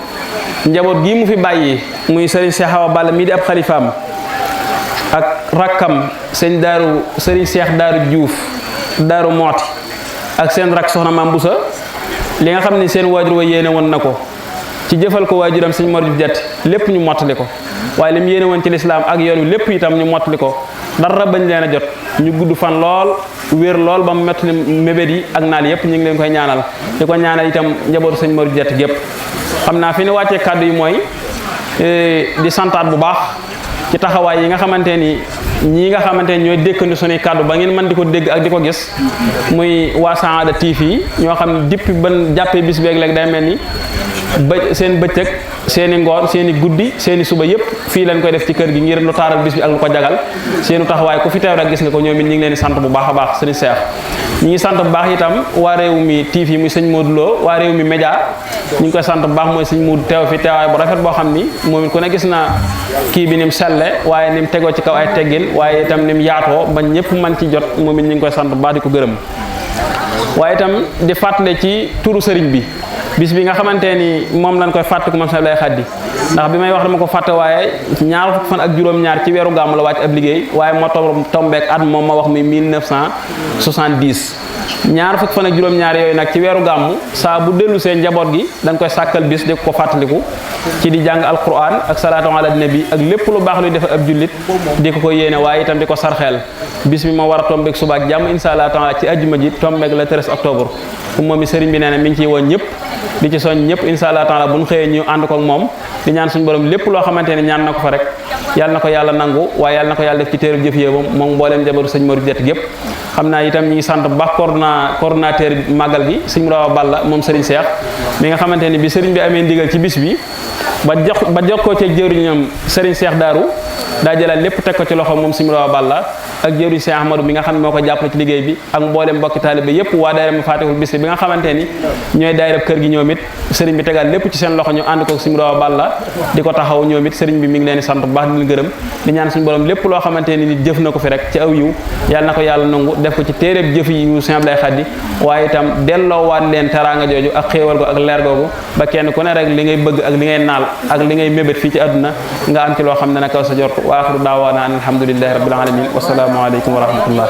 njaboot gii mu fi bàyyi muy sëriñ Cheikh Awa Balla mii di ab xalifaam ak rakkam sëñ daaru sëriñ Cheikh Daaru Diouf Daaru Mooti ak seen rak soxna Maam Busa li nga xam ne seen waajur wa yéene woon na ko ci jëfal ko waajuram sëñ Mor Diouf Jatti lépp ñu mottali ko waaye li mu yéene woon ci lislaam ak yoon wi lépp itam ñu mottali ko dara bañ leen a jot ñu gudd fan lool wér lool ba mu metti mébét yi ak naal yépp ñu ngi leen koy ñaanal di ko ñaanal itam njabootu sëñ Mor Diouf Jatti gépp xam naa fi ni wàccee kàddu yi mooy di santaat bu baax ci taxawaay yi nga xamante ni ñii nga xamante ni ñooy dékkandi sunuy kàddu ba ngeen mën di ko dégg ak di ko gis muy waa Saada TV ñoo xam ne depuis ban jàppee bis beeg léegi day mel ni seen bëccëg seeni ngoon seeni guddi seeni suba yëpp fii lañ koy def ci kër gi ngir lu taaral bis bi ak lu ko jagal seenu taxawaay ku fi teew rek gis nga ko ñoom it ñu ngi leen di sant bu baax a baax sëriñ Seex ñi ngi sant bu baax itam waa réew mi TV muy sëñ Modou Lo waa réew mi média ñu ngi koy sant bu baax mooy sëñ Modou teew fi teewaay bu rafet boo xam ni moom it ku ne gis na kii bi ni mu selle waaye ni mu tegoo ci kaw ay teggin waaye itam ni mu yaatoo ba ñëpp mën ci jot moom it ñu ngi koy sant bu baax di ko gërëm waaye itam di fàttale ci turu sëriñ bi bis bi nga xamante ni moom lañ koy fàttaliku moom sax lay xaddi ndax bi may wax dama ko fàtte waaye ñaar fukk fan ak juróom-ñaar ci weeru gàmmu la wàcc ab liggéey waaye moo tombeek at moom ma wax muy 1970 ñaar fukk fan ak juróom-ñaar yooyu nag ci weeru gàmmu saa bu dellu seen njaboot gi dañ koy sàkkal bis di ko fàttaliku ci di jàng alquran ak salaatu ala nabi ak lépp lu baax luy def ab jullit di ko yéene waaye itam di ko sarxeel bis bi moo war a tombeek suba ak jàmm insha allah taala ci ajjuma ji tombeek le 13 octobre moom mi sëriñ bi nee na mi ngi ciy woon ñëpp di ci soñ ñëpp insha allah taala bu ñu xëyee ñu ànd ko ak moom di ñaan suñu borom lépp loo xamante ne ñaan na ko fa rek yàlla na ko yàlla nangu waaye yàlla na ko yàlla def ci téereb jëf yéebam moom mbooleem jabaru sëñ Mor Jett gépp xam naa itam ñi ngi sant bu baax coordonnateur màggal gi sëñ Rawa Balla moom sëriñ Seex mi nga xamante ni bi sëriñ bi amee ndigal ci bis bi ba jox ko ci jëriñam sëriñ Seex Daaru daa jëlaat lépp teg ko ci loxo moom sëñ Rawa Balla ak jëriñ Seex Ahmadu mi nga xam ne moo ko jàppale ci liggéey bi ak mboolem mbokki taalibe yépp waa daayira Mafatihul Bichri bi nga xamante ni ñooy daayira kër gi ñoom it sëriñ bi tegaat lépp ci seen loxo ñu ànd ko sëñ Rawa Balla di ko taxaw ñoom it sëriñ bi mi ngi leen di sant bu baax di leen gërëm di ñaan suñu borom lépp loo xamante ni nit jëf na ko fi rek ci aw yiw yàlla na ko yàlla nangu def ko ci téeréb jëf yi yu Sëñ Abdoulaye Khady waaye itam delloowaat leen teraanga jooju ak xéewal go ak leer googu ba kenn ku ne rek li ngay bëgg ak li ngay naal ak li ngay mébét fii ci àdduna nga am ci loo xam ne na kaw sa jort wa axiru daawaana an alhamdulillahi rabbil alamin wasalaamu aleykum wa rahmatullah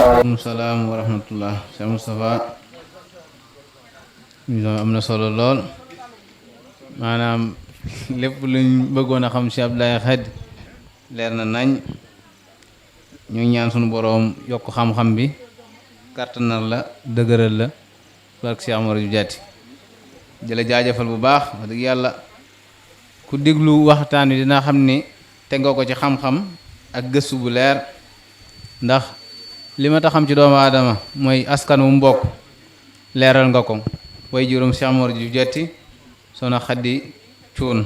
waaleykum salaam wa rahmatullah Cheikh Moustapha am na solo lool maanaam lépp luñ bëggoon a xam Cheikh Abdoulaye Khady leer na nañ ñu ñaan sunu boroom yokk xam-xam bi kàttanal la dëgëral la barke Cheikh Mor Diouf Jatti jëla jaajëfal bu baax wax dëgg yàlla ku déglu waxtaan wi dina xam ni tegoo ko ci xam-xam ak gëstu bu leer ndax li ma tax xam ci doomu aadama mooy askan wu mbokk leeral nga ko way juróom Cheikh Mor Diouf Jatti Soxna Khady Cuun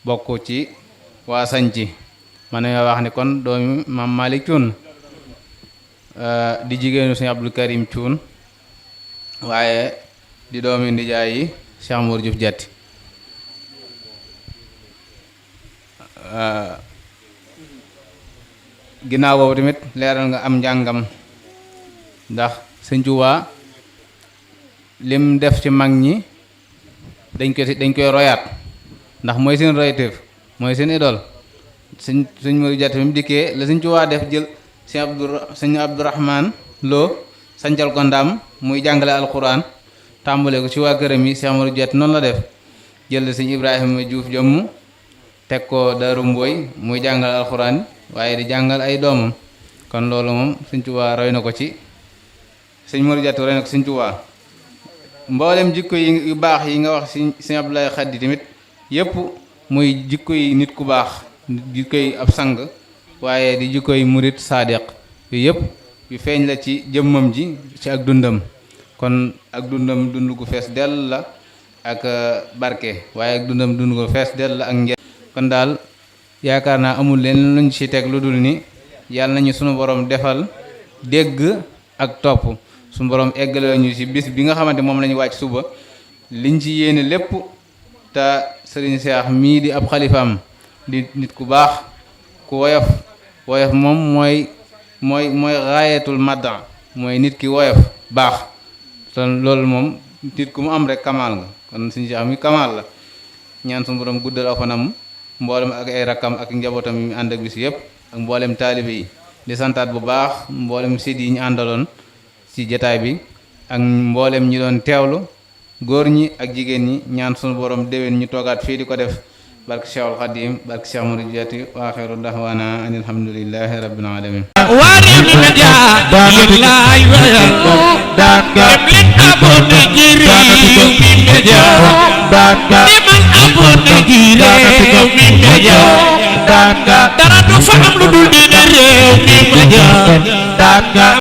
bokk ci waa sañci man nga wax ni kon doomi Maam Malick Cuun di jigéenu Sëñ Abdou Karim Cuun waaye di doomi ndijaay yi Cheikh Mor Diouf Jatti ginnaaw boobu tamit leeral nga am njàngam ndax Sëñ Tuubaa lim def ci mag ñi dañ koy royaat ndax mooy seen royteef mooy seen idole sëñ Mor Jatti bi mu dikkee la Sëñ Tuubaa def jël sëñ Abdourahman Lo sancal ko Ndam muy jàngale alquran tàmbale ko ci waa këram yi Cheikh Mor Jatti noonu la def jël sëñ Ibrahima Diouf jëmm teg ko Daaru Mbooy muy jàngal alxuraan waaye di jàngal ay doomam kon loolu moom Sëñ Tuubaa roy na ko ci sëñ Mor Jaatu roy na ko Sëñ Tuubaa mboolem jikko yi yu baax yi nga wax si sëñ Abdoulaye Khady tamit yëpp muy jikko yi nit ku baax jikko yi ab sang waaye di jikko yi murit saadiq yu yëpp yu feeñ la ci jëmmam ji ci ak dundam kon ak dundam dund gu fees dell la ak barke waaye ak dundam dund gu fees dell la ak njëriñ kon daal yaakaar naa amul leen luñ ci teg lu dul ni yàlla nañu sunu borom defal dégg ak topp sunu borom eggale ñu ci bis bi nga xamante moom la ñu wàcc suba liñ ci yéene lépp te Serigne Cheikh mii di ab xalifaam di nit ku baax ku woyof moom mooy raayatul madda mooy nit ki woyof baax te loolu moom nit ku mu am rek kamaal nga kon Serigne Cheikh mi kamaal la ñaan sunu borom guddal aw fanam mboolem ak ay rakkam ak njabootam yi ànd ak bis yëpp ak mboolem taalibe yi di santaat bu baax mboolem sid yi ñu àndaloon ci jataay bi ak mboolem ñi doon teewlu góor ñi ak jigéen ñi ñaan sunu borom déwén ñu toogaat fii di ko def barke Cheikhul Khadim barke Cheikh Mouride Diati wa akhiru dahwana anil hamdulillahi rabbil alamin wari mi media lillahi wa daga len abonné jiri mi media daga liman abonné jiri mi media daga dara du fa am lu dul di réew mi media daga